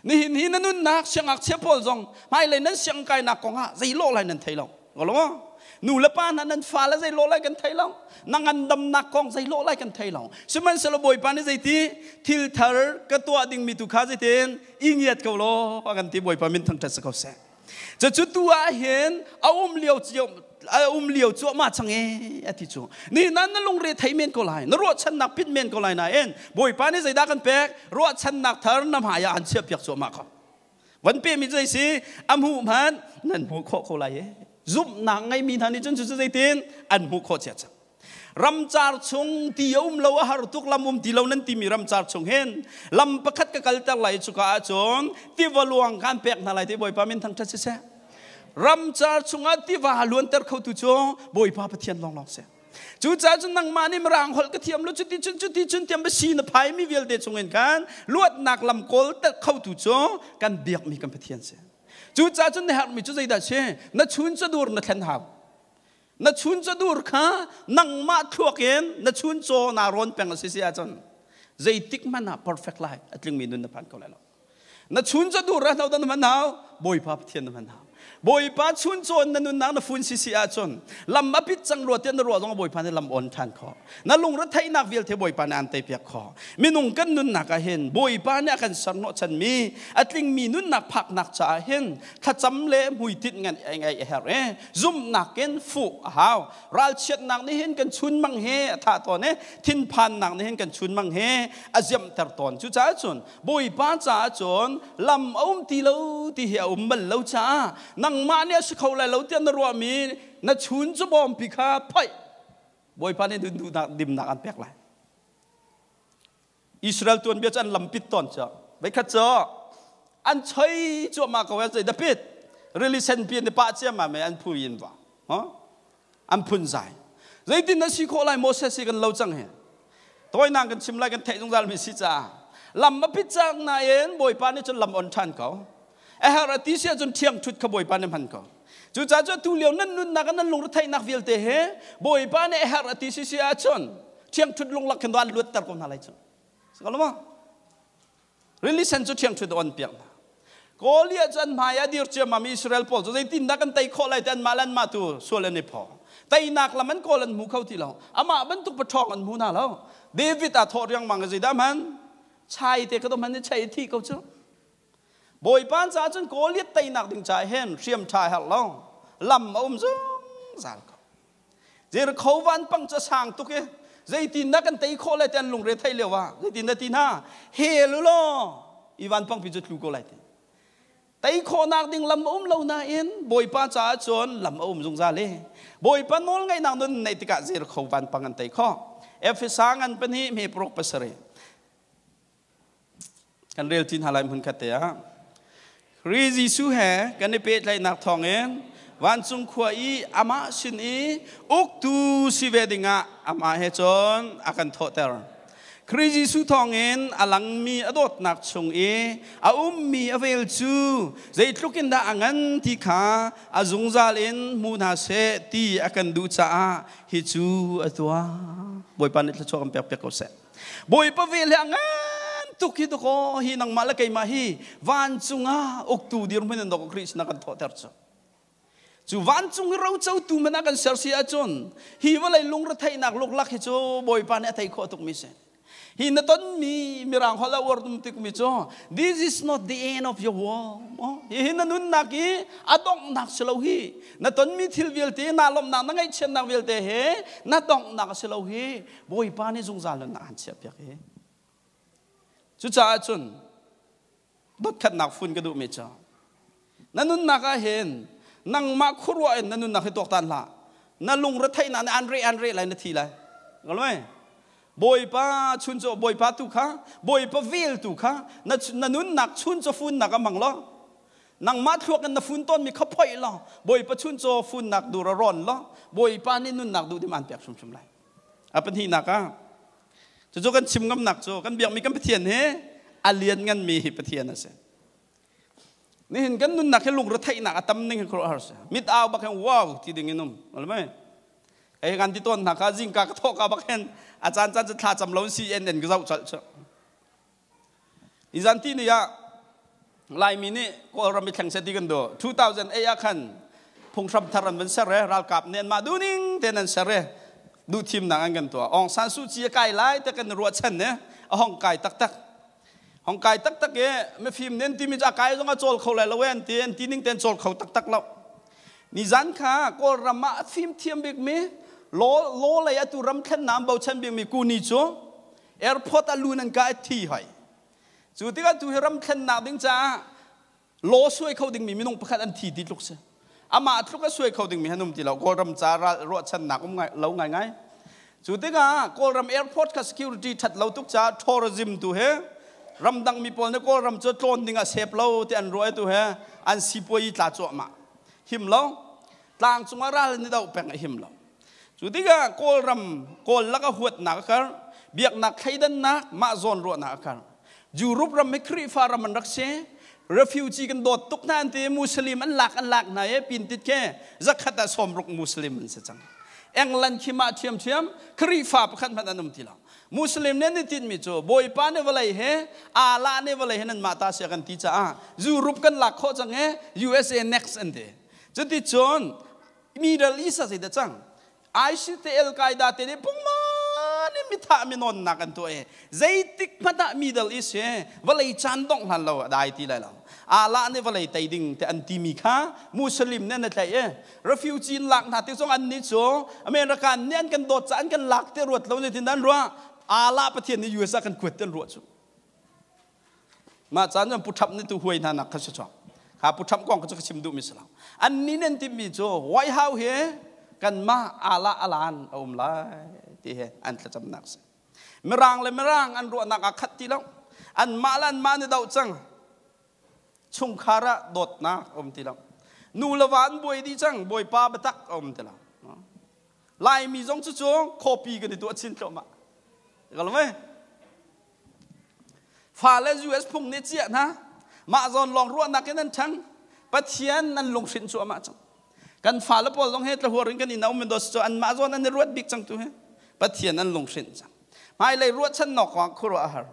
nihin hi na nunnak siangngakchia pawl zong hmailei nan siangkainak kong ah zei lawh lai nan thei lo lo nu le pa hna nan fa le zei lawh lai kan thei lo na ngandamnak kong zei lawh lai kan thei lo sihmanhsehlaw bawipa nih zeiti thil thar ka tuah dingmi tu kha zeitin i ngiat ko law a kan ti bawipa min thangṭhat si ko seh cucu tu ah hin a um lio cio a um lio cuahmah cang e a ti cu ni nan na lungre thei men ko lai na ruahchannak pit men ko lai nain bawipa nih zeidah kan pek ruahchannak thar na hmai ah an chiah piak cuahmah ko van pe mi zei si a hmuh hmanh nan hmuh khawh ko lai e zumhnak ngeimi hna nih cun cu zeitin an hmuh khawh cia cang ramcar chung ti a um lo a har tuk lam um ti lo nan timi ramcar chung hin lam pakhat ka kalter lai cuka ahcun tiva luang kan pek hna lai ti bawipa min thangṭhat siseh ramcar chungah tiva luanter khotu cu bawipa pathian lawnglawng si cucaah cun nangmah nih mirang holh ka thiam lo cuti cun cuti cun tiam si na phaimi vialte chungin khan luatnak lam kawl khotu cu kan biakmi kan pathian si cucaah cun na herhmi cu zeidah si na chun cadur na thlen hau na chun cadur kha nangmah thluak in na chun caw naa rawn peng a si si ahcun zeitik hmanh ah perfect life a tlingmi nun na phan ko lai lo na chun cadur ah hno na hman hau bawipa pathian na hman hau bawipa chun cawn na nunnak na fun si si ahcun lam a pit cang rua tiah na ruah zong bawipa nih lam on ṭhan khawh na lungre theihnak vialte bawipa nih an teipiak khawh minung kan nunnak ah hin bawipa nih a kan serhnawh chanmi a tlingmi nunnak phaknak caah hin thlacam le hmuitinh ngan ngeih a herh e zumhnak in fuh a hau ralchiatnak nih hin kan chunmang he a thah tawn e thinphannak nih hin kan chunmang he a ziamhter tawn cucaah cun bawipa caah cun lam a um ti lo ti hi a um bal lo caah nangmah nih a si kho lai lo tiah na ruahmi na chun cu bawmpi kha phoih bawipa nih duhnak dimnak an pek lai Israel tuanbia cu an lampit tawn cu veikhat cu. An choi cuahmah ko zei dapit rili sen pi an pah ciammam an phu in va. An phun zai. Zeitin na si khawh lai Moses hi kan lo cang hi. Tawinak kan chim lai kan theih zungzal mi si caah lam a pit cang nain Bawipa nih cun lam on ṭhan ko. A herh a ti si ahcun thiang ṭhut kha Bawipa nih hman ko. Cucaah cu tu lio nan nunnak nan lungretheihnak vialte he Bawipa nih a herh a ti si si ahcun thiang ṭhut lunglak khin an luatter ko hna lai cu. Sikalo ma? Rili sen cu thiang ṭhut on piak hna. Goliath cu an hmai ah dir ciammam Israel pawl cu zeitindah kan tei khawh lai ti anmah le anmah tu sual an i phaw. Teinak lam an kawl an hmu kho ti lo. Amah bantuk paṭhawng an hmu hna lo. David aa thawh riangmang i zeidah hman? Chai te ka dom han i chai thi ko cu. Bawipa caah cun Goliath teinak ding caah hin hriam ṭha herh lo. Lam a um zungzal ko. Jericho vanpang cu a sang tuk i zeitindah kan tei khawh lai ti an lungre theih lio ah zeitindah ti hna hel u law i vanpang pi cu tlu ko lai ti. Tei khawhnak ding lam a um lo nain Bawipa caah cun lam a um zungzal i Bawipa nawl ngaihnak nun neih tikah Jericho vanpang an tei khawh. Efesa ngan pahnih hme paruk pasarih. Kan rel ti hna lai hmun khat te ah. Khrih Jesuh he kan i pehtlaihnak thawngin vancung khua i amah sin i uktu si ve dingah amah he cun a kan thawhter. Khrih Jesuh thawngin a langmi a dawtnak chung i a ummi a vel cu zeitluk in dah a ngan ti kha a zungzal in hmu hna seh ti a kan duh caah hi cu a tuah. Bawipa nih thluachuah kan pek piak ko seh. Bawipa vel hi a ngan tuk hi dakaw hi nangmah le keimah hi vancung ah uktu dirhmun in dawk Khrih sin a kan thawhter cu. Cu vancung i rocotu man a kan ser si ahcun hi vawlei lungretheihnak luklak hi cu Bawipa nih a thei khawh tukmi si. Hi na tonmi mirang holh a uar tum tikmi cu this is not the end of your world. Hihi na nunnak i a donghnak si lo hi. Na tonmi thil vialte na lawmhnak na ngaihchiatnak vialte he na donghnak a si lo hi. Bawipa nih zungzal nunnak an chiahpiak i cucaah cun dotkhatnak fun ka duhmi cu na nunnak ah hin nangmah khuaruah in na nunnak hi tuaktan hlah. Na lungretheihnak nih an reh an reh lai na thi lai. Ngaloi Bawipa chun cu Bawipa tu kha Bawipa vel tu kha na, na nunnak chun cu funnak a hmang lo. Nangmah thluak in na fun tawnmi kha phoih law Bawipa chun caw funnak dur a rawn law Bawipa nih nunnak duh dim an pek hrimhrim lai. A pahnihnak ah cucu kan chim ngamnak cu kan biakmi kan Pathian hi a liannganmi hi Pathian a si. Nihin kan nunnak hi lungretheihnak a tam ning hi khuaruahhar si. Mit au bak hin wow ti ding in um. Mai. Ei kan ti tawn hna kha zingka ka thawh ka bak hin a caan caan cu thla cam lo CNN ka zoh colh cu. Nizan ti ni ah Laimi nih Kawlram i thleng seh ti kan duh. 2008 ah khan phunghram thar an van ser e, ralkap nih anmah duhning tein an ser e, duhthimnak an kan tuah. Aung San Suu Kyi a kai lai te kan ruahchan ne, a hong kai taktak. Hong kai taktak e, mifim nih an timi cu a kai zong a cawl kho lai lo e an ti, an ti ning tein cawl kho taktak lo. Nizan kha Kawlram ah a fimthiam bikmi law, law lei atu ram thlennak an bochan bikmi Kuni cu airport a lu nan ka thi hoi. Cu tikah tu hi ram thlennak ding caah law suai kho dingmi minung pakhat an thi ti tluk si. Amah tluk a suai kho dingmi han um ti lo. Kawlram ca ral ruahchannak um ngai, lo ngaingai. Cu tikah Kawlram airport kha security that lo tuk caah tourism tu he ramdang mi pawl nih Kawlram cu tlawn ding ah sep lo ti an ruah tu he an sipuai tla cuahmah. Him lo. Tlang cungah ral an i doh peng a him lo. Cu tikah Kawlram Kawl lak a huatnak a kar, biaknak thleidannak, mah zawn ruahnak a kar. Europe ram hi Khrihfa ram an rak si. Refugee kan dawt tuk hna an ti Muslim an lak an lak hna i pin tit ke zakhat ah 60 Muslim an si cang. England khi mah ṭhiamṭhiam Khrihfa pakhat hmanh an um ti lo. Muslim nih an i tinhmi cu Bawipa nih vawlei he Allah nih vawlei he nan mah ta sia kan ti caah Europe kan lak khawh cang i USA next an ti. Cuticun Middle East ah zeidah cang? ISIS te Al Qaeda te nih pungman in mithah minawnnak an tuah i zeitik hmanh ah Middle East hi vawlei caan dongh hlan lo a dai ti lai lo. Allah nih vawlei tei ding te an timi kha Muslim nih an tlaih i refugee in lak hna ti zong an nih cu American nih an kan dawt caah an kan lak ti ruat lo zeitin an ruah Allah Pathian nih US ah kan kuat ti an ruah cu. Mah caan cun Pu Trump nih tu huai hna nak kha si chuak. Kha Pu Trump kong kha cu ka chim duhmi si lo. Annih nan timmi cu White House hi kanmah ala alan a um lai ti he an thlacamnak si. Mirang le mirang an ruahnak aa khat ti lo. Anmah le anmah an i doh cang. Chungkhar ah dawtnak um ti lo. Nu le va an buai dih cang, Bawipa biatak a um ti lo. Laimi zong cu cu copy kan i tuah chin thluahmah. Ka lo mei? Fale US phung nih ciah hna. Mah zawn lawng ruahnak in an ṭhang. Pathian nan lunghrinh cuahmah cang. Kan fale pawl zong he tlahuar in kan in um dos cu anmah zawn an i ruat bik cang tu he. Pathian an lunghrinh cang. Hmailei ruahchannak kong khuaruah a har.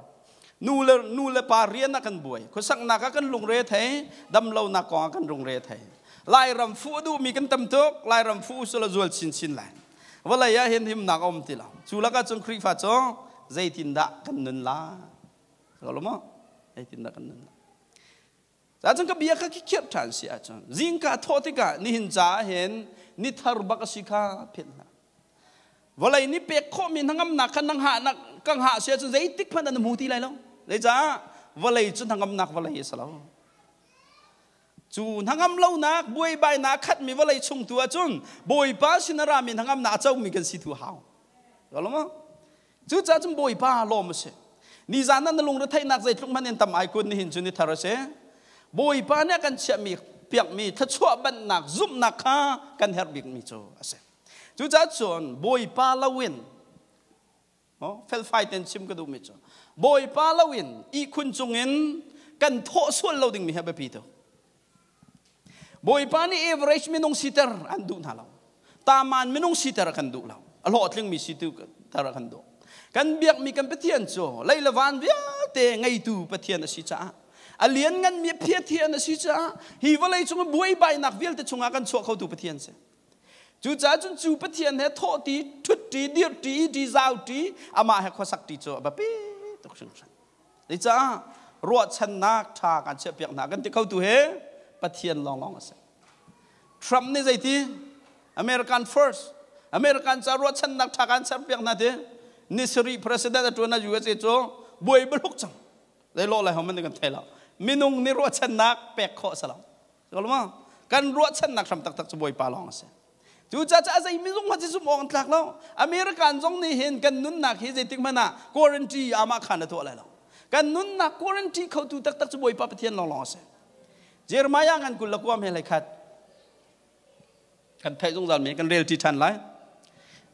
Nu le nu le pa rian ah kan buai. Khuasaknak ah kan lungre thei, damlonak kong ah kan lungre thei. Lairam fuh a duhmi kan tam tuk, Lairam fuh usula zual chinchin lai. Vawlei ah hin himnak a um ti lo. Cu lakah cun Khrihfa cu zeitindah kan nun la? Lo maw? Zeitindah kan nun la? Cun ka bia kha khikhirh ṭhan si ahcun zingka thawh tikah nihin caah hin ni thar bak a si kha philh hlah. Vawlei nih pek khawhmi hnangamnak kha nang hah ka hngah si ahcun zeitik hmanh an hmu ti lai lo. Zeicah vawlei cu hnangamnak vawlei a si lo. Cu hnangam lonak buaibainak khatmi vawlei chung tu ahcun Bawipa sin a rami hnangamnak a comi kan si tu hau. Lo maw? Cucaah cun Bawipa lawm a si. Nizan ah na lungretheihnak zeitluk hmanh in tam ai kun nihin cu ni thar a si. Bawipa nih a kan chiahmi piakmi thluachuah banhnak zumhnak kha kan herh bikmi cu a si. Cucaah cun Bawipa loin felfai tein chim ka duhmi cu Bawipa loin ihkhun cungin kan thawh sual lo dingmi hi a biapi tuk. Bawipa nih average minung siter an duh hna lo. Taman minung siter a kan duh lo. A hlawhtlingmi siter a kan duh. Kan biakmi kan Pathian cu lei le van vialte ngeitu Pathian a si caah a liannganmi Pathian a si caah hi vawlei cung buaibainak vialte chungah kan chuah khotu Pathian si. Cucaah cun cu Pathian he thawhti, ṭhutṭi, dirṭi, iti zauṭi, amah he khuasakṭi cu a biapi tuk hringhran. Zeicah ruahchannak ṭha kan chiahpiak hna kan ti kho tu he Pathian lawnglawng a si. Trump nih zeiti American first American ca ruahchannak ṭha kan serpiak hna ti ni sarih president a ṭuan a USA cu buai baluk cang. Zei lawh lai ho man kan thei lo. Minung nih ruahchannak pek khawh a si lo. Kan ruahchannak hram taktak cu Bawipa lawng a si. Cucaah a zei minung hmanh zumh awk an tlak lo. American zong nih hin kan nunnak hi zeitik hmanh ah quarantine amah khan a tuah lai lo. Kan nunnak quarantine khotu taktak cu Bawipa Pathian lawnglawng a si. Jeremiah ngan kul le kuam he hlei khat kan theih zungzal mi kan rel ṭi ṭhan lai.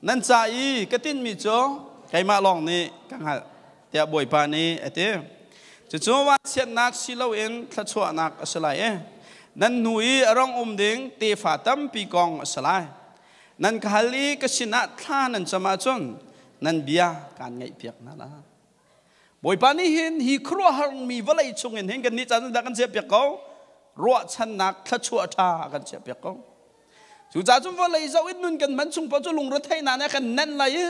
Nan ca i ka tinhmi cu keimah lawng nih ka hngalh tiah Bawipa nih a ti. Cucu vanchiatnak si loin thluachuahnak a si lai i nan hnu i a rong um ding tefa tampi kong a si lai. Nan ka hal i ka sinah thla nan cam ahcun nan bia kaan ngaihpiak hna lai. Bawipa nih hin hi khuaruahharmi vawlei chungin hin kannih caan dah kan chiahpiak ko? Ruahchannak thluachuah ṭha a kan chiahpiak ko. Cucaah cun vawlei zoh in nun kan hman chung paoh cu lungretheihnak nih a kan nenh lai i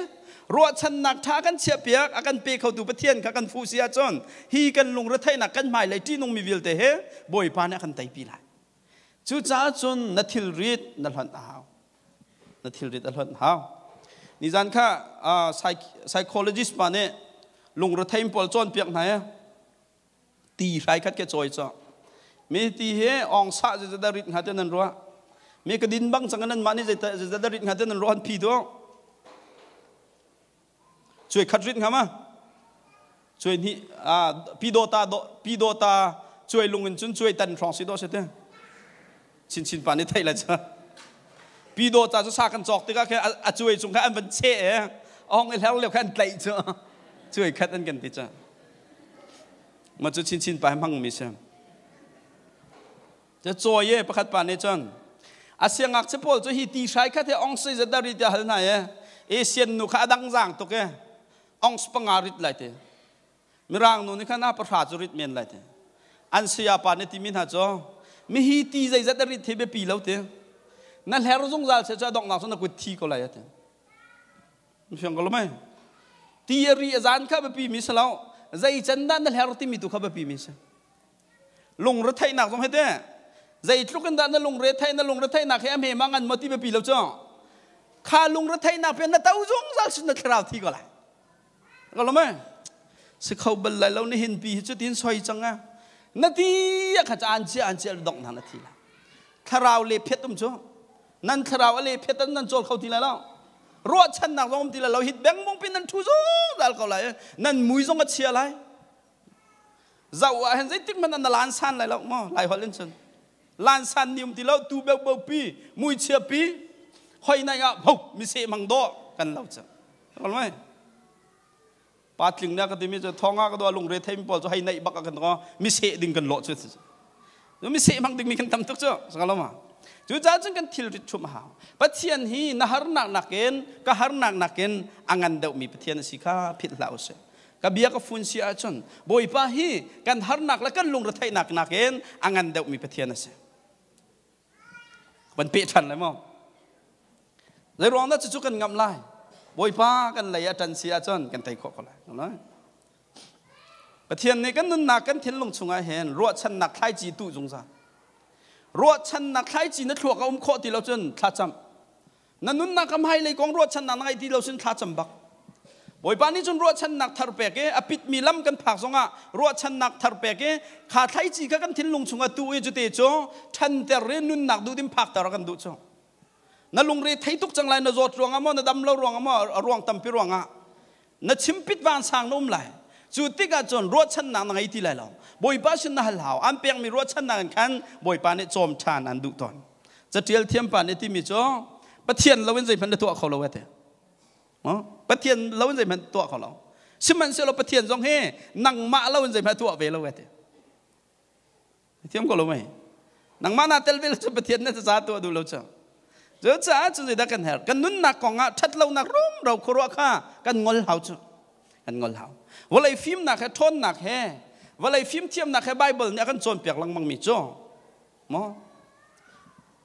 ruahchannak ṭha kan chiahpiak a kan pe khotu Pathian kha kan fuh si ahcun hi kan lungretheihnak kan hmailei ṭihnungmi vialte he Bawipa nih a kan teipi lai. Cucaah cun na thilrit na hlonh a hau. Na thilrit a hlonh a hau. Nizan kha psychologist pa nih lungrethei pawl cawnpiak hna i ti hrai khat ke cawi cho mi ti hi ong sa ze da rit hnga te nan ruah mi ka din bang chang nan mah nih ze da rit hnga te nan ruah an phi tu cuai khat rit hnga ma cuai ni a pi do ta do pi do ta cuai lung in cun cuai tan hrawng si do se te chin chin pa nih thei la cha pi do ta cu sa kan cawk tikah khe a cuai cung kha an van che e ong i hler lio kha an tlaih cu cuai khat an kan ti cha Ma cu chinchin pa hmang mi si. Te cawi e pakhat pa nih cun a siangngakchia pawl cu hi ti hrai khat he ong sei zat ri ti hal hna e Asian nu kha a dang zang tuk e ong panga rit lai te mirang nu nih khan a pahra cu rit men lai te an saya pa nih timi hna cu mi hi ti zeizat a rit hi biapi lo te na hler zungzal se cu a donghnak cu na kut thi ko lai ati Fiang ko lo mei? Ti a ri a zan kha biapi mi si lo. Zei can dah na hler timi tu kha biapi mi si. Lungretheihnak zong hete. Zeitluk in dah na lungretheih na lungretheihnak hi a hme ma ngan maw ti biapi lo cu. Kha lungretheihnak pe na to zungzal sin na thlarau thi ko lai. Ko lo mei? Si kho bal lai lo ni hin pi hi cu tin soi cang a. Na ti a kha an chia an chia dong na na thi lai. Thlarau le phet um cu. Nan thlarau a le phet an nan cawl kho ti lai lo. Ruahchannak zong um ti lai lo hit bengmung pin nan ṭhu zungzal ko lai nan mui zong a chia lai. Zau ah hin zeitik hmanh na lan san lai lo maw? Lai holh in cun lan san ni um ti lo, tu beu bo pi, mui chia pi, hoi nai ah ho mi se mang do kan lo cha. Kol mai. Pa tling na ka timi cu thonga ka do lungre thei mi pawl cu hei neih bak kan ko mi seh ding kan lawh cu mi seh hmang ding mi kan tam tuk cu sakalo ma. Cu ca cun kan thil rit chum hau. Pathian hi na harnak nakin ka harnak nakin a ngan deuh mi Pathian a si kha philh hlah usih. Ka bia ka fun si ahcun Bawipa hi kan harnak le kan lungretheihnak nakin a ngan deuh mi Pathian a si. Van peh ṭhan lai maw? Zei ruang dah cucu kan ngamh lai? Bawipa kan lei a ṭan si ahcun kan tei khawh ko lai. Pathian nih kan nunnak, kan thinlung chungah hin ruahchannak thlaici tuh zungzal. Ruahchannak thlaici na thluak a um khawh ti lo cun thlacam. Na nunnak a hmailei kong ruahchannak na ngeih ti lo cun thlacam bak. Bawipa nih cun ruahchannak thar pek i a pitmi lam kan phak zongah ruahchannak thar pek i kha thlaici kha kan thinlung chungah tuh i cute cu ṭhanter i nunnak duhdim phakter a kan duh cu. Na lungre thei tuk cang lai, na zawt ruangah maw, na dam lo ruangah maw, a ruang tampi ruangah na chimpit vansang na um lai. Cu tikah cun ruahchannak na ngei ti lai lo. Bawipa sin na hal hau. An pekmi ruahchannak in khan Bawipa nih cawm ṭhan an duh tawn. Catial thiampa nih timi cu Pathian lo in zeihmanh na tuah kho lo ate. Pathian lo in zeihmanh tuah kho lo. Sihmanhsehlaw Pathian zong hi nangmah lo in zeihmanh tuah ve lo ate. Thiam ko lo mei. Nangmah na tel ve lo cu Pathian na ca tuah duh lo cu. Cucaah cu zeidah kan herh? Kan nunnak kong ah ṭhatlonak rumro khuaruah kha kan ngol hau cu. Kan ngol hau. Vawlei fimnak he, ṭhawnnak he, vawlei fimthiamnak he Bible nih a kan cawnpiak lengmang mi cu maw?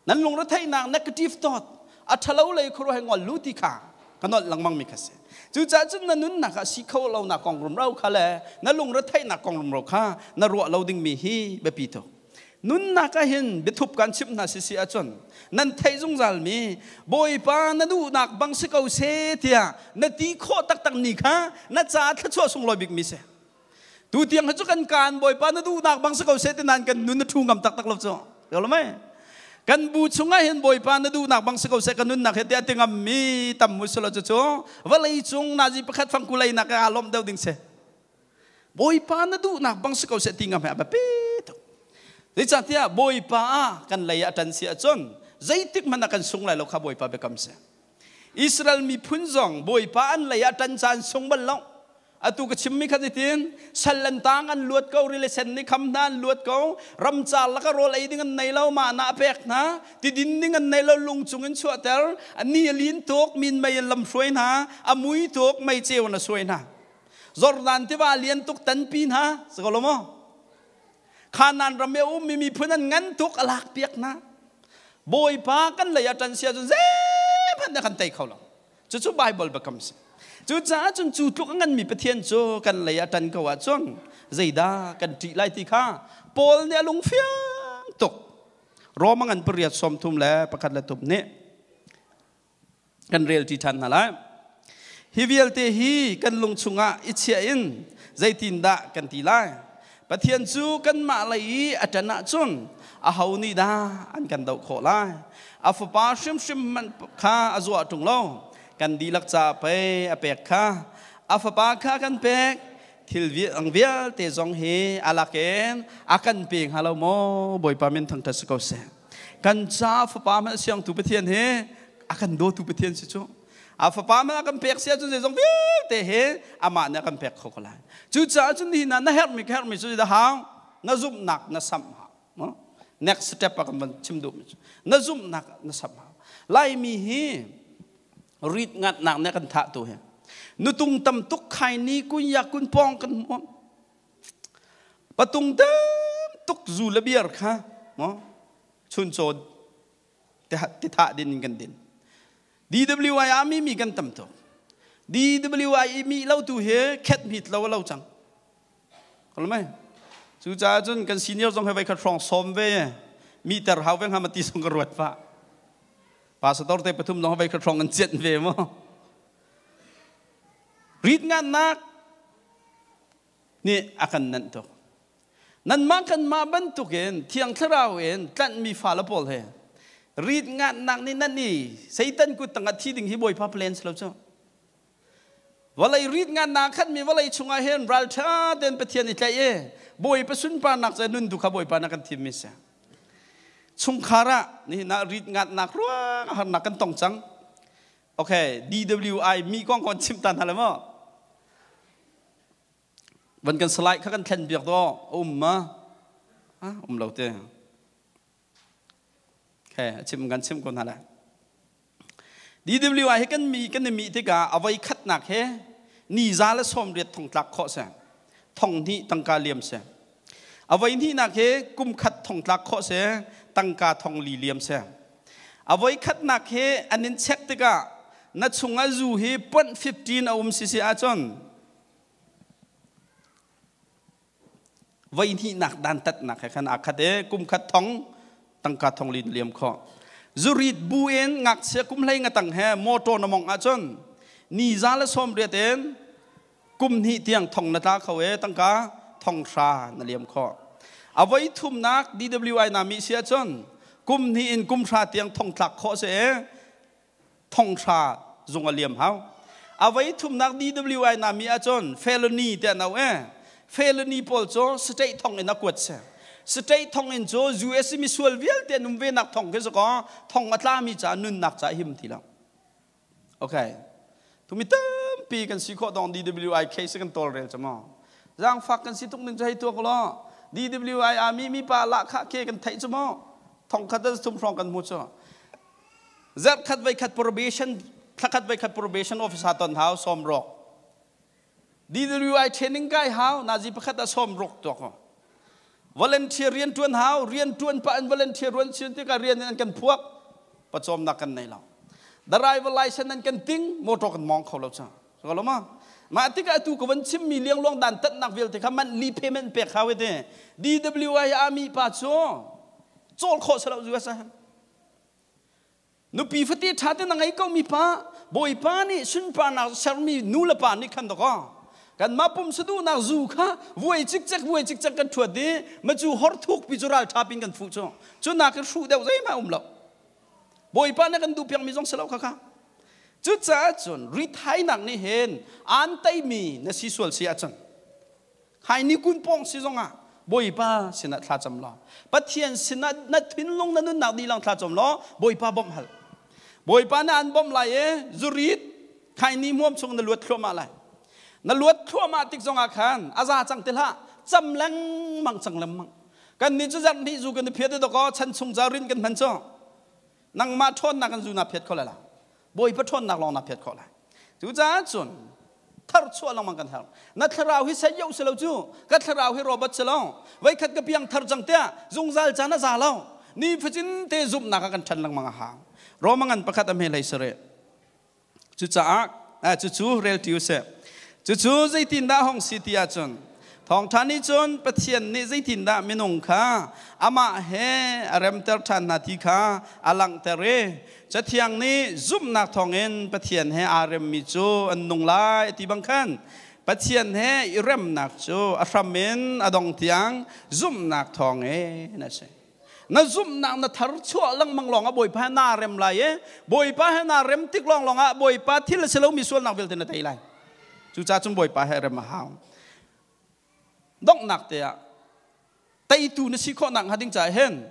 Nan lungretheihnak negative thought, a ṭhalo lei khuaruah he ngol lu ti kha ka nolh lengmang mi kha si. Cucaah cun na nunnak ah si kho lo nak kong rumro kha le na lungretheihnak kong rumro kha na ruah lo ding mi hi biapi tuk. Nunnak ah hin biathup kan chimh hna si si ahcun nan theih zungzal mi Bawipa na duhnak bang si ko se tiah na ti khawh taktak ni kha na caah thluachuah sunglawi bik mi si. Tu tiang hi cu kan kaan Bawipa na duhnak bang si ko seh ti nain kan nun na ṭhu ngam taktak lo cu. Lo mei? Kan bu chungah hin Bawipa na duhnak bang si ko seh ka nunnak he tiah ti ngam mi tam mu silo cu cu vawlei cung nazi pakhat fangku leinak ah lawmh deuh ding si. Bawipa na duhnak bang si ko seh ti ngam he a biapi tuk. Zeicahtiah Bawipa ah kan lei ah ṭan si ahcun zeitik hmanh ah kan sung lai lo kha Bawipa biakam si. Israel miphun zong Bawipa an lei ah ṭan caan sung bal lo. Atu ka chimmi kha zeitin sal an tang, an luat ko, rili sen nih kham hna, an luat ko, ramcar laka rawl ei ding an nei lo, mah na pek hna, tidin ding an nei lo, lung cung in chuahter, ni a lin tuk, min mei in lam hruai hna, a mui tuk, mei ceu na suai hna, Jordan tiva lian tuk tanpi hna sako lo maw? Kanaan ram i a ummi miphun an ngan tuk, a lak piak hna. Bawipa kan lei ah ṭan sia cun zeihmanh na kan tei kho lo. Cucu Bible biakam si. Cucaah cun cu tluk a nganmi Pathian cu kan lei ah ṭan ko ahcun zeidah kan ṭih lai ti kha Paul nih a lung fiang tuk. Roma ngan 8:31 le tum nih kan rel ṭi ṭhan hna lai. Hi vialte hi kan lung chungah i chiah in zeitindah kan ti lai? Pathian cu kanmah lei i a ṭan ahcun aho nih dah an kan doh khawh lai? A Fapa hrimhrim hmanh kha a zuah ṭung lo. Kan dihlak ca pei a pek kha. A Fapa kha kan pek. Thil vialte zong hi a lakin a kan pe hnga lo maw? Bawipa min thangṭhat si ko seh. Kan ca Fapa hmanh siangtu Pathian hi a kan dawtu Pathian si cu. A Fapa hmanh a kan pek si ahcun zeizong vialte hi amah nih a kan pek kho ko lai. Cucaah cun nihin ah na herhmi ka herhmi cu dah hau? Na zumhnak na samh hau. Next step ah kan van chim duhmi cu na zumhnak na samh hau. Laimi hi rit ngatnak nih kan thah tu hi nutung tam tuk khai ni kun ya kun pong kan hmuam patung tam tuk zu le biar kha mo chun chaw ti thah din in kan din. DWI a mi mi kan tam tuk. DWI mi lo tu he khet mit lo lo cang. Kalmai. Cu caah cun kan senior zong he vai khat hrawng som ve mi ter hau ve nga mati song ka ruat fa. Pastor te pathum zong vai khat hrawng an ciat ve mo. Rit ngan nak nih a kan nanh tuk. Nanmah kanmah bantukin Thiang Thlarau in tlanhmi fale pawl he rit ngatnak nih nan i Satan kut tangah thi ding hi Bawipa plan si lo cu. Vawlei rit ngatnak khatmi vawlei chungah hin ralṭha tein Pathian i tlaih i Bawipa sunparnak cu nun tu kha Bawipa na kan thim mi si. Chungkhar ah nihin ah rit ngatnak ruang harnak kan tong cang. Okay, DWI mi kong kon chim tan hna le maw? Van kan slide kha kan thlen biak do um ma? Um lo te. Okay, chim kan chim ko hna lai. DWI hi kan mi kan i mi tikah a voi khatnak he ni za le sawm riat thong tlak khawh si. Thong hnih tangka liam si. A voi hnihnak he kum khat thong tlak khawh si, tangka thong li liam si. A voi khatnak he an in check tikah na chungah zu hi point 15 a um si si ahcun voi hnihnak dantatnak he khan aa khat i kum khat thong tangka thong lin liam khawh. Zurit bu in ngakchia kum hlei nga tang he motor na mong ahcun ni za le sawm riat in kum hnih tiang thong na tla kho e tangka thong hra na liam khawh. A voi thumnak DWI na mi si ahcun kum hnih in kum hra tiang thong tlak khawh si e thong hra zung a liam hau. A voi thumnak DWI na mi ahcun felony te an au e. Felony pawl cu state thong in a kuat si. State thong in cu US mi sual vialte an um ve nak thong khi ko thong a tlami ca nunnak ca him ti lo. Okay. Tumi tampi kan si khawh dong DWI case kan tawlrel cu maw. Zaangfak kan si tuk ning cu hei tuak law DWI ami mi pa lah kha ke kan theih cu maw. Thong khat thum hrawng kan hmu cu. Zarhkhat voikhat probation thlakhat voikhat probation officer ton hau sawm rawk. DWI training kai hau nazi pakhat ah sawm ruk tuak ho. Volunteer rian tuan hau rian tuan pa an volunteer ruan chin tikah rian in an kan phuak pawcawmnak kan nei lo. Driver license an kan ting motor kan mong kho lo cha. So lo ma mah tikah atu ka van chimmi liangluang dan tatnak vialte kha monthly payment pek hau te DWI ami pa cu cawl khawh salo US ah Nupi fate ṭha te na ngei ko mi pa Bawipa nih sunparnak sermi nu le pa nih khan dakaw kanmah pum saduhnak zu kha vuai cikcek vuai cikcek kan ṭhuat i macu hor thuk pi cu ral ṭha pin kan fuh cu cu nak in hruh deuh zeihmanh um lo Bawipa nih kan duh piakmi zong si lo kha kha cucaah cun rithainak nih hin aan teimi na si sual si ahcun Hai ni kun pawng si zongah Bawipa sinah thla cam law Pathian sinah na thinlung na nunnak dilang thla cam law Bawipa bawmh hal. Bawipa na an bawmh lai i zurit khai ni hmuam chung na luat thluahmah lai. Na luat thluahmah tik zongah khan a za cang ti hlah cam lengmang cang lengmang. Kan nih cu zarh hnih zu kan i phiat i dawkaw chan chung ca rin kan hman cu. Nangmah ṭhawnnak kan zu na phiat kho lai la. Bawipa ṭhawnnak lawng na phiat khawh lai. Cucaah cun tharchuah lengmang kan herh. Na thlarau hi sayo si lo cu ka thlarau hi robot si lo. Voikhat ka piang thar cang tiah zungzal caan a za lo. Ni fatin te zumhnak ah kan ṭhan lengmang a hau. Roma ngan pakhat a hme hlei sare. Cucaah cucu rel ṭi usih. Cucu zeitindah hong si ti ahcun Thawngṭha nih cun Pathian nih zeitindah minung kha amah he a remter ṭhan hna ti kha a langhter i Cathiang nih zumhnak thawngin Pathian he aa remmi cu an nung lai ti bang khan Pathian he i remnak cu a hram in a dong tiang zumhnak thawngin a si. Na zumhnak na thar chuah lengmang lawng ah Bawipa he naa rem lai i Bawipa he naa rem tik lawng lawng ah Bawipa thil a si lomi sualnak vialte na tei lai. Cucaah cun Bawipa he rem a hau. Donghnak te ah teitu na si khawh nak hnga ding caah hin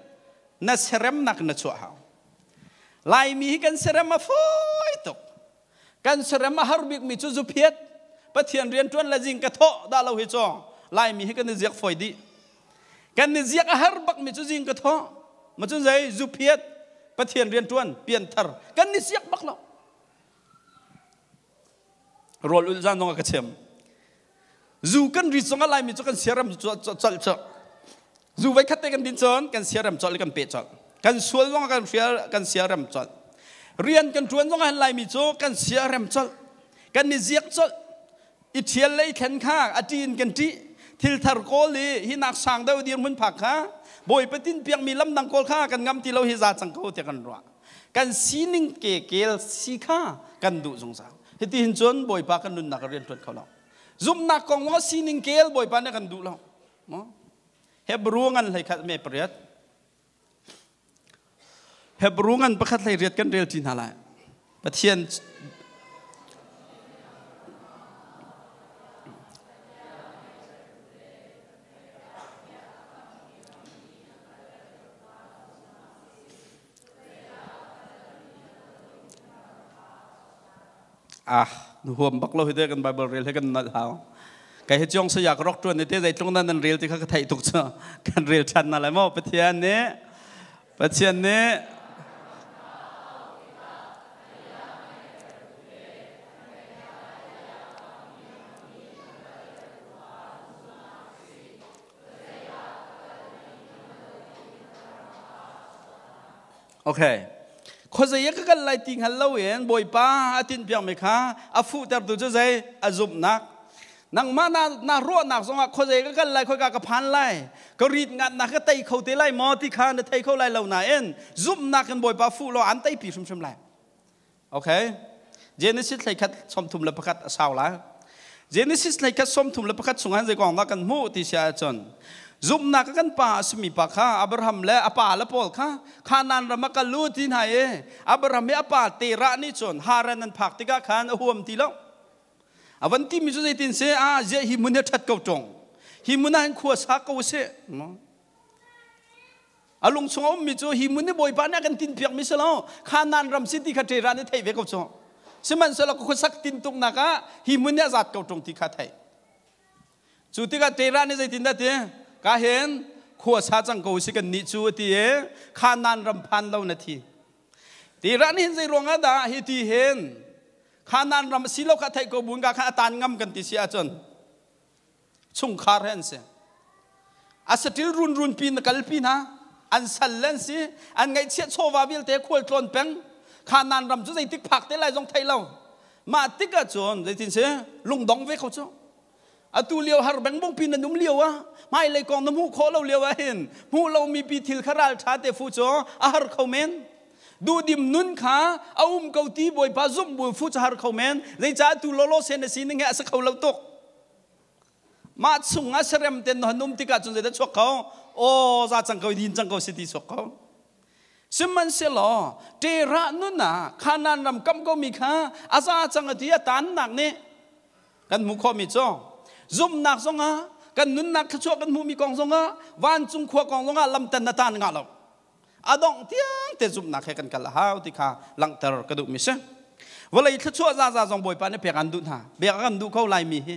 na seremnak na chuah hau. Laimi hi kan serem a fawi tuk. Kan serem a har bikmi cu zuphiat Pathian rian ṭuan le zing ka thawh dah lo hi cu Laimi hi kan i ziak fawi dih. Kan i ziak a har bakmi cu zing ka thawh. Ma cun zei zuphiat Pathian rian ṭuan pianthar kan i ziak bak lo. Rawl ulh zan zong a ka chem. Zu kan ri zong a Laimi cu kan siaram colh cu. Zu voi khat te kan din cun kan siaram colh i kan peh colh. Kan sual zong kan hrial kan siaram colh. Rian kan ṭuan zong ah Laimi cu kan siaram colh. Kan i ziak colh. I ṭhial le i thlen kha a ṭih in kan ṭih. Thil thar kawl i hi nak sang deuh dirhmun phak kha Bawipa tin piakmi lamdang kawl kha kan ngam ti lo hi za cang ko tiah kan ruah. Kan sining ke kel si kha kan duh zungzal. Hiti hin cun Bawipa kan nunnak ah rian ṭuan kho lo. Zumhnak kong maw sining kel Bawipa nih kan duh lo. Hebrew ngan hlei khat me pariat. Hebrew ngan pakhat hlei riat kan rel ṭi hna lai. Pathian Ah, huam bak lo hi te kan Bible rel he kan nalh hau. Kai hi chiong saya ka rok tuan te zeitlung nan nan rel ti kha ka theih tuk chu. Kan rel than na lai mo Pathian nih Pathian nih Okay. Khuazei ka kal lai ti hngal loin Bawipa a tinhpiak mi kha a fuhtertu cu zei a zumhnak. Nangmah na, na ruahnak zongah khuazei ka kal lai khoika ka phan lai ka rit ngatnak ka tei kho te lai maw ti kha na thei kho lai lo nain zumhnak in Bawipa fuh law an teipi hrimhrim lai. Okay. Genesis 31 31 a sau lai. Genesis 31 31 chungah zei kong dah kan hmuh ti sia ahcun zumhnak kan pa a simi pa kha Abraham le a pa le pawl kha Kanaan ram ah kal u ti hna i Abraham i a pa Terah nih cun Haran an phak tikah khan a huam ti lo. A van timi cu zeitin si ah ziah hi mun hi ṭhat ko ṭung. Hi mun ah hin khua sa ko sih. A lung chung a ummi cu hi mun hi Bawipa nih a kan tinpiakmi si lo. Kanaan ram si ti kha Terah nih theih ve ko cu. Sihmanhsehlaw ka khuasak tintuknak ah hi mun nih a zat ko ṭung ti kha theih. Cu tikah Terah nih zeitindah ti? Ka hen khua sa cang ko si kan nih cu a ti i Kanaan ram phan lo na thi. Terah nih hin zei ruangah dah hi ti hin Kanaan ram si lo kha theih ko buin ka kha a tan ngam kan ti si ahcun chungkhar he an si a saṭil runrun pi na kalpi hna an sal le an si an ngaihchiah chawva vialte khual tlawn peng Kanaan ram cu zeitik phak te lai zong thei lo mah tik ahcun zeitin si lungdong ve kho cu atu lio har bengbong pi nan um lio ah hmailei kong na hmuh khawh lo lio ah hin hmuh lomi pi thil kha ral ṭha te fu cu a har kho men duhdim nun kha a um ko ti bawipa zumh bu fu cu har kho men zeicah tu lolo sen a si ning he a si kho lo tuk Mah chungah serem ten na um tikah cun zeidah chuak kho? Aw za cang ko din cang ko si ti chuak kho. Sihmanhsehlaw Terah nun ah Kanaan ram kam ko mi kha a za cang a ti a tannak nih kan hmuh khawhmi cu zumhnak zongah kan nunnak thluachuah kan hmuhmi kong zongah vancung khua kong zongah lamtan na tan ngah lo a dongh tiang te zumhnak he kan kal a hau ti kha langhter ka duhmi si vawlei thluachuah zaza zong bawipa nih pek an duh hna pek an duh ko laimi hi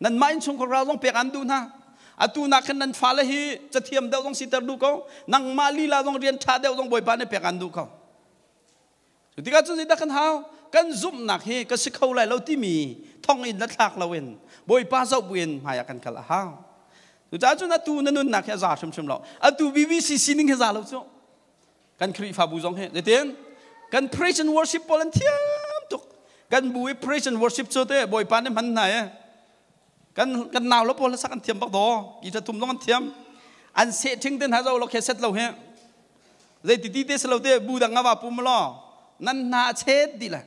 nanmah innchungkhar ral zong pek an duh hna atu nak khan nan fale hi cathiam deuh zong siter duh ko nangmah lila zong rian ṭha deuh zong bawipa nih pek an duh ko cu tikah cun zeidah kan hau kan zumhnak hi ka si kho lai lo timi thong in la thlak loin bawipa zoh buin hmai ah kan kal a hau Cucaah cun atu na nunnak hi a za hrimhrim lo. Atu BBC sining hi za lo cu. Kan Khrihfabu zong hi zeitin kan praise and worship pawl an thiam tuk. Kan bu i praise and worship cu te Bawipa nih hman hna e. Kan kan nau lo pawl sak an thiam bak do. Ki thum zong an thiam. An seh thing ten ha zo lo khe set lo he. Zeiti ti te se lo te bu dang nga wa pum lo. Nan hna chet di la.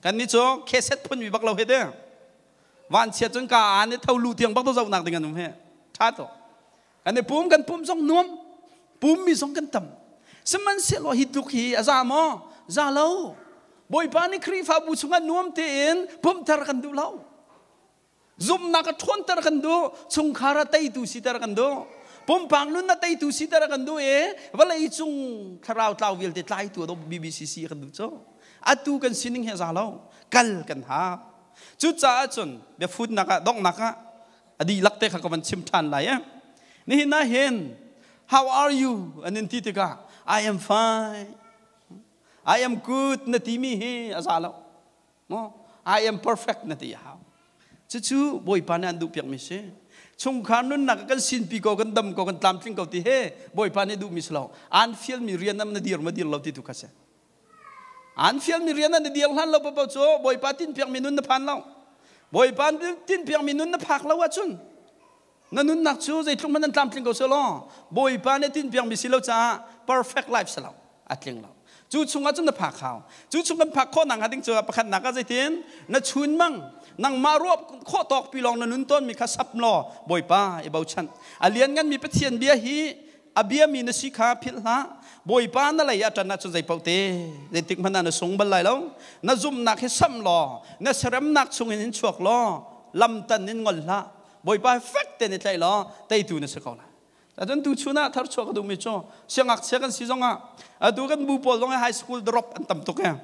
Kan ni cu khe set phun mi bak lo he te. Vanchiat cun ka an i tho lu tiang bak to zohnak ding an um he tha to kan i pum kan pum zong nuam pum mi zong kan tam sihmanhsehlaw hi tluk hi a za maw za lo Bawipa nih Khrihfabu chungah nuam tein pumhter kan duh lo zumhnak a ṭhawnter kan duh chungkhar a teitu siter kan duh pumpak nun a teitu siter kan duh i vawlei cung thlarau tlau vialte tlaitu a BBCC kan duh cu atu kan sining he za lo kal kan hau Cucaah cun biafutnak ah donghnak ah a dihlak te kha ka van chim ṭhan lai eh. Nihin ah hin how are you an in ti tikah I am fine. I am good na timi hi a za lo. Mo I am perfect na ti a hau. Cucu Bawipa nih an duhpiakmi si. Chungkhar nunnak kan sinpi ko, kan dam ko, kan tlamtling ko ti he Bawipa nih duhmi si lo. An fialmi rian na dir ma dir lo ti tu kha si. An fialmi rian an i dir hlan lo paoh cu Bawipa tinpiakmi nun na phan lo. Bawipa tinpiakmi nun na phak lo ahcun na nunnak cu zeitluk hmanh an tlamtling ko selaw Bawipa nih tinpiakmi si lo caah perfect life si lo a tling lo. Cu chungah cun na phak hau. Cu chung kan phak khawh nak ding cu pakhatnak ah zeitin na chun mang nangmah ruah khawh tawk pi lawng na nun tawnmi kha sap law Bawipa i bochan. A liannganmi Pathian bia hi a biami na si kha philh hlah bawipa na lei ah ṭan ahcun zeipaoh te zeitik hmanh ah na sung bal lai lo na zumhnak hi samh law na seremnak chungin in chuak law lamtan in ngol hlah bawipa fek tein i tlaih law teitu na si ko lai Cun tu chun ah tharchuah ka duhmi cu siangngakchia kan si zongah atu kan bu pawl zong hi high school drop an tam tuk e.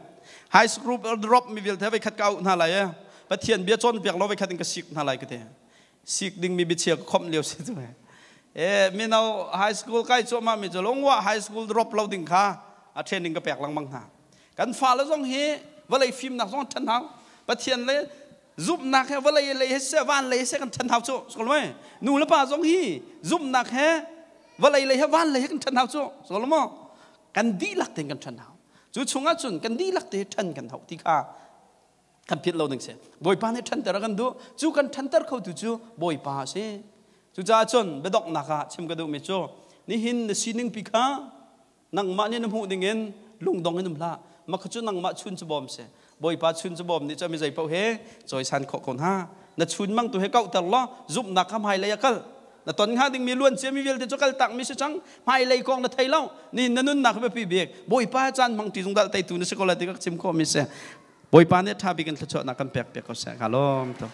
High school drop mi vialte voi khat ka auh hna lai e. Pathian bia cawn piak lo voi khat in ka sik hna lai ka ti. Sik ding mi biachia ka khomh lio si tu. E mino high school kai cuahmah mi cu lungwa high school drop lo ding kha a training ka pek lengmang hna. Kan fale zong hi vawlei fimnak zong ṭhan hau. Pathian le zumhnak he vawlei lei he seh van lei he seh kan ṭhan hau cu sokol mei nu le pa zong hi zumhnak he vawlei lei he van lei he kan ṭhan hau cu sokol maw kan dihlak tein kan ṭhan hau. Cu chungah cun kan dihlak te ṭhan kan hau ti kha kan philh lo ding si. Bawipa nih ṭhanter a kan duh. Cu kan ṭhanter khotu cu Bawipa a si. Cucaah cun biadonghnak ah chim ka duhmi cu nihin na sining pi kha nangmah nih na hmuh dingin lungdong in um hlah. Mah cu nangmah chun cu bawm si. Bawipa chun cu bawm nih cun mi zei paoh he cawisan khawh ko hna. Na chun mang tu he kauhter law zumhnak kha hmailei a kal. Na ton hnga dingmi luan ciami vialte cu kal takmi si cang. Hmailei kong na thei lo. Ni na nunnak biapi bik. Bawipa caan hmang ṭi zungzal teitu na si ko lai ti ka chim khawhmi si. Bawipa nih ṭha bik in thluachuahnak kan pek piak ko seh. Ka lawm tuk.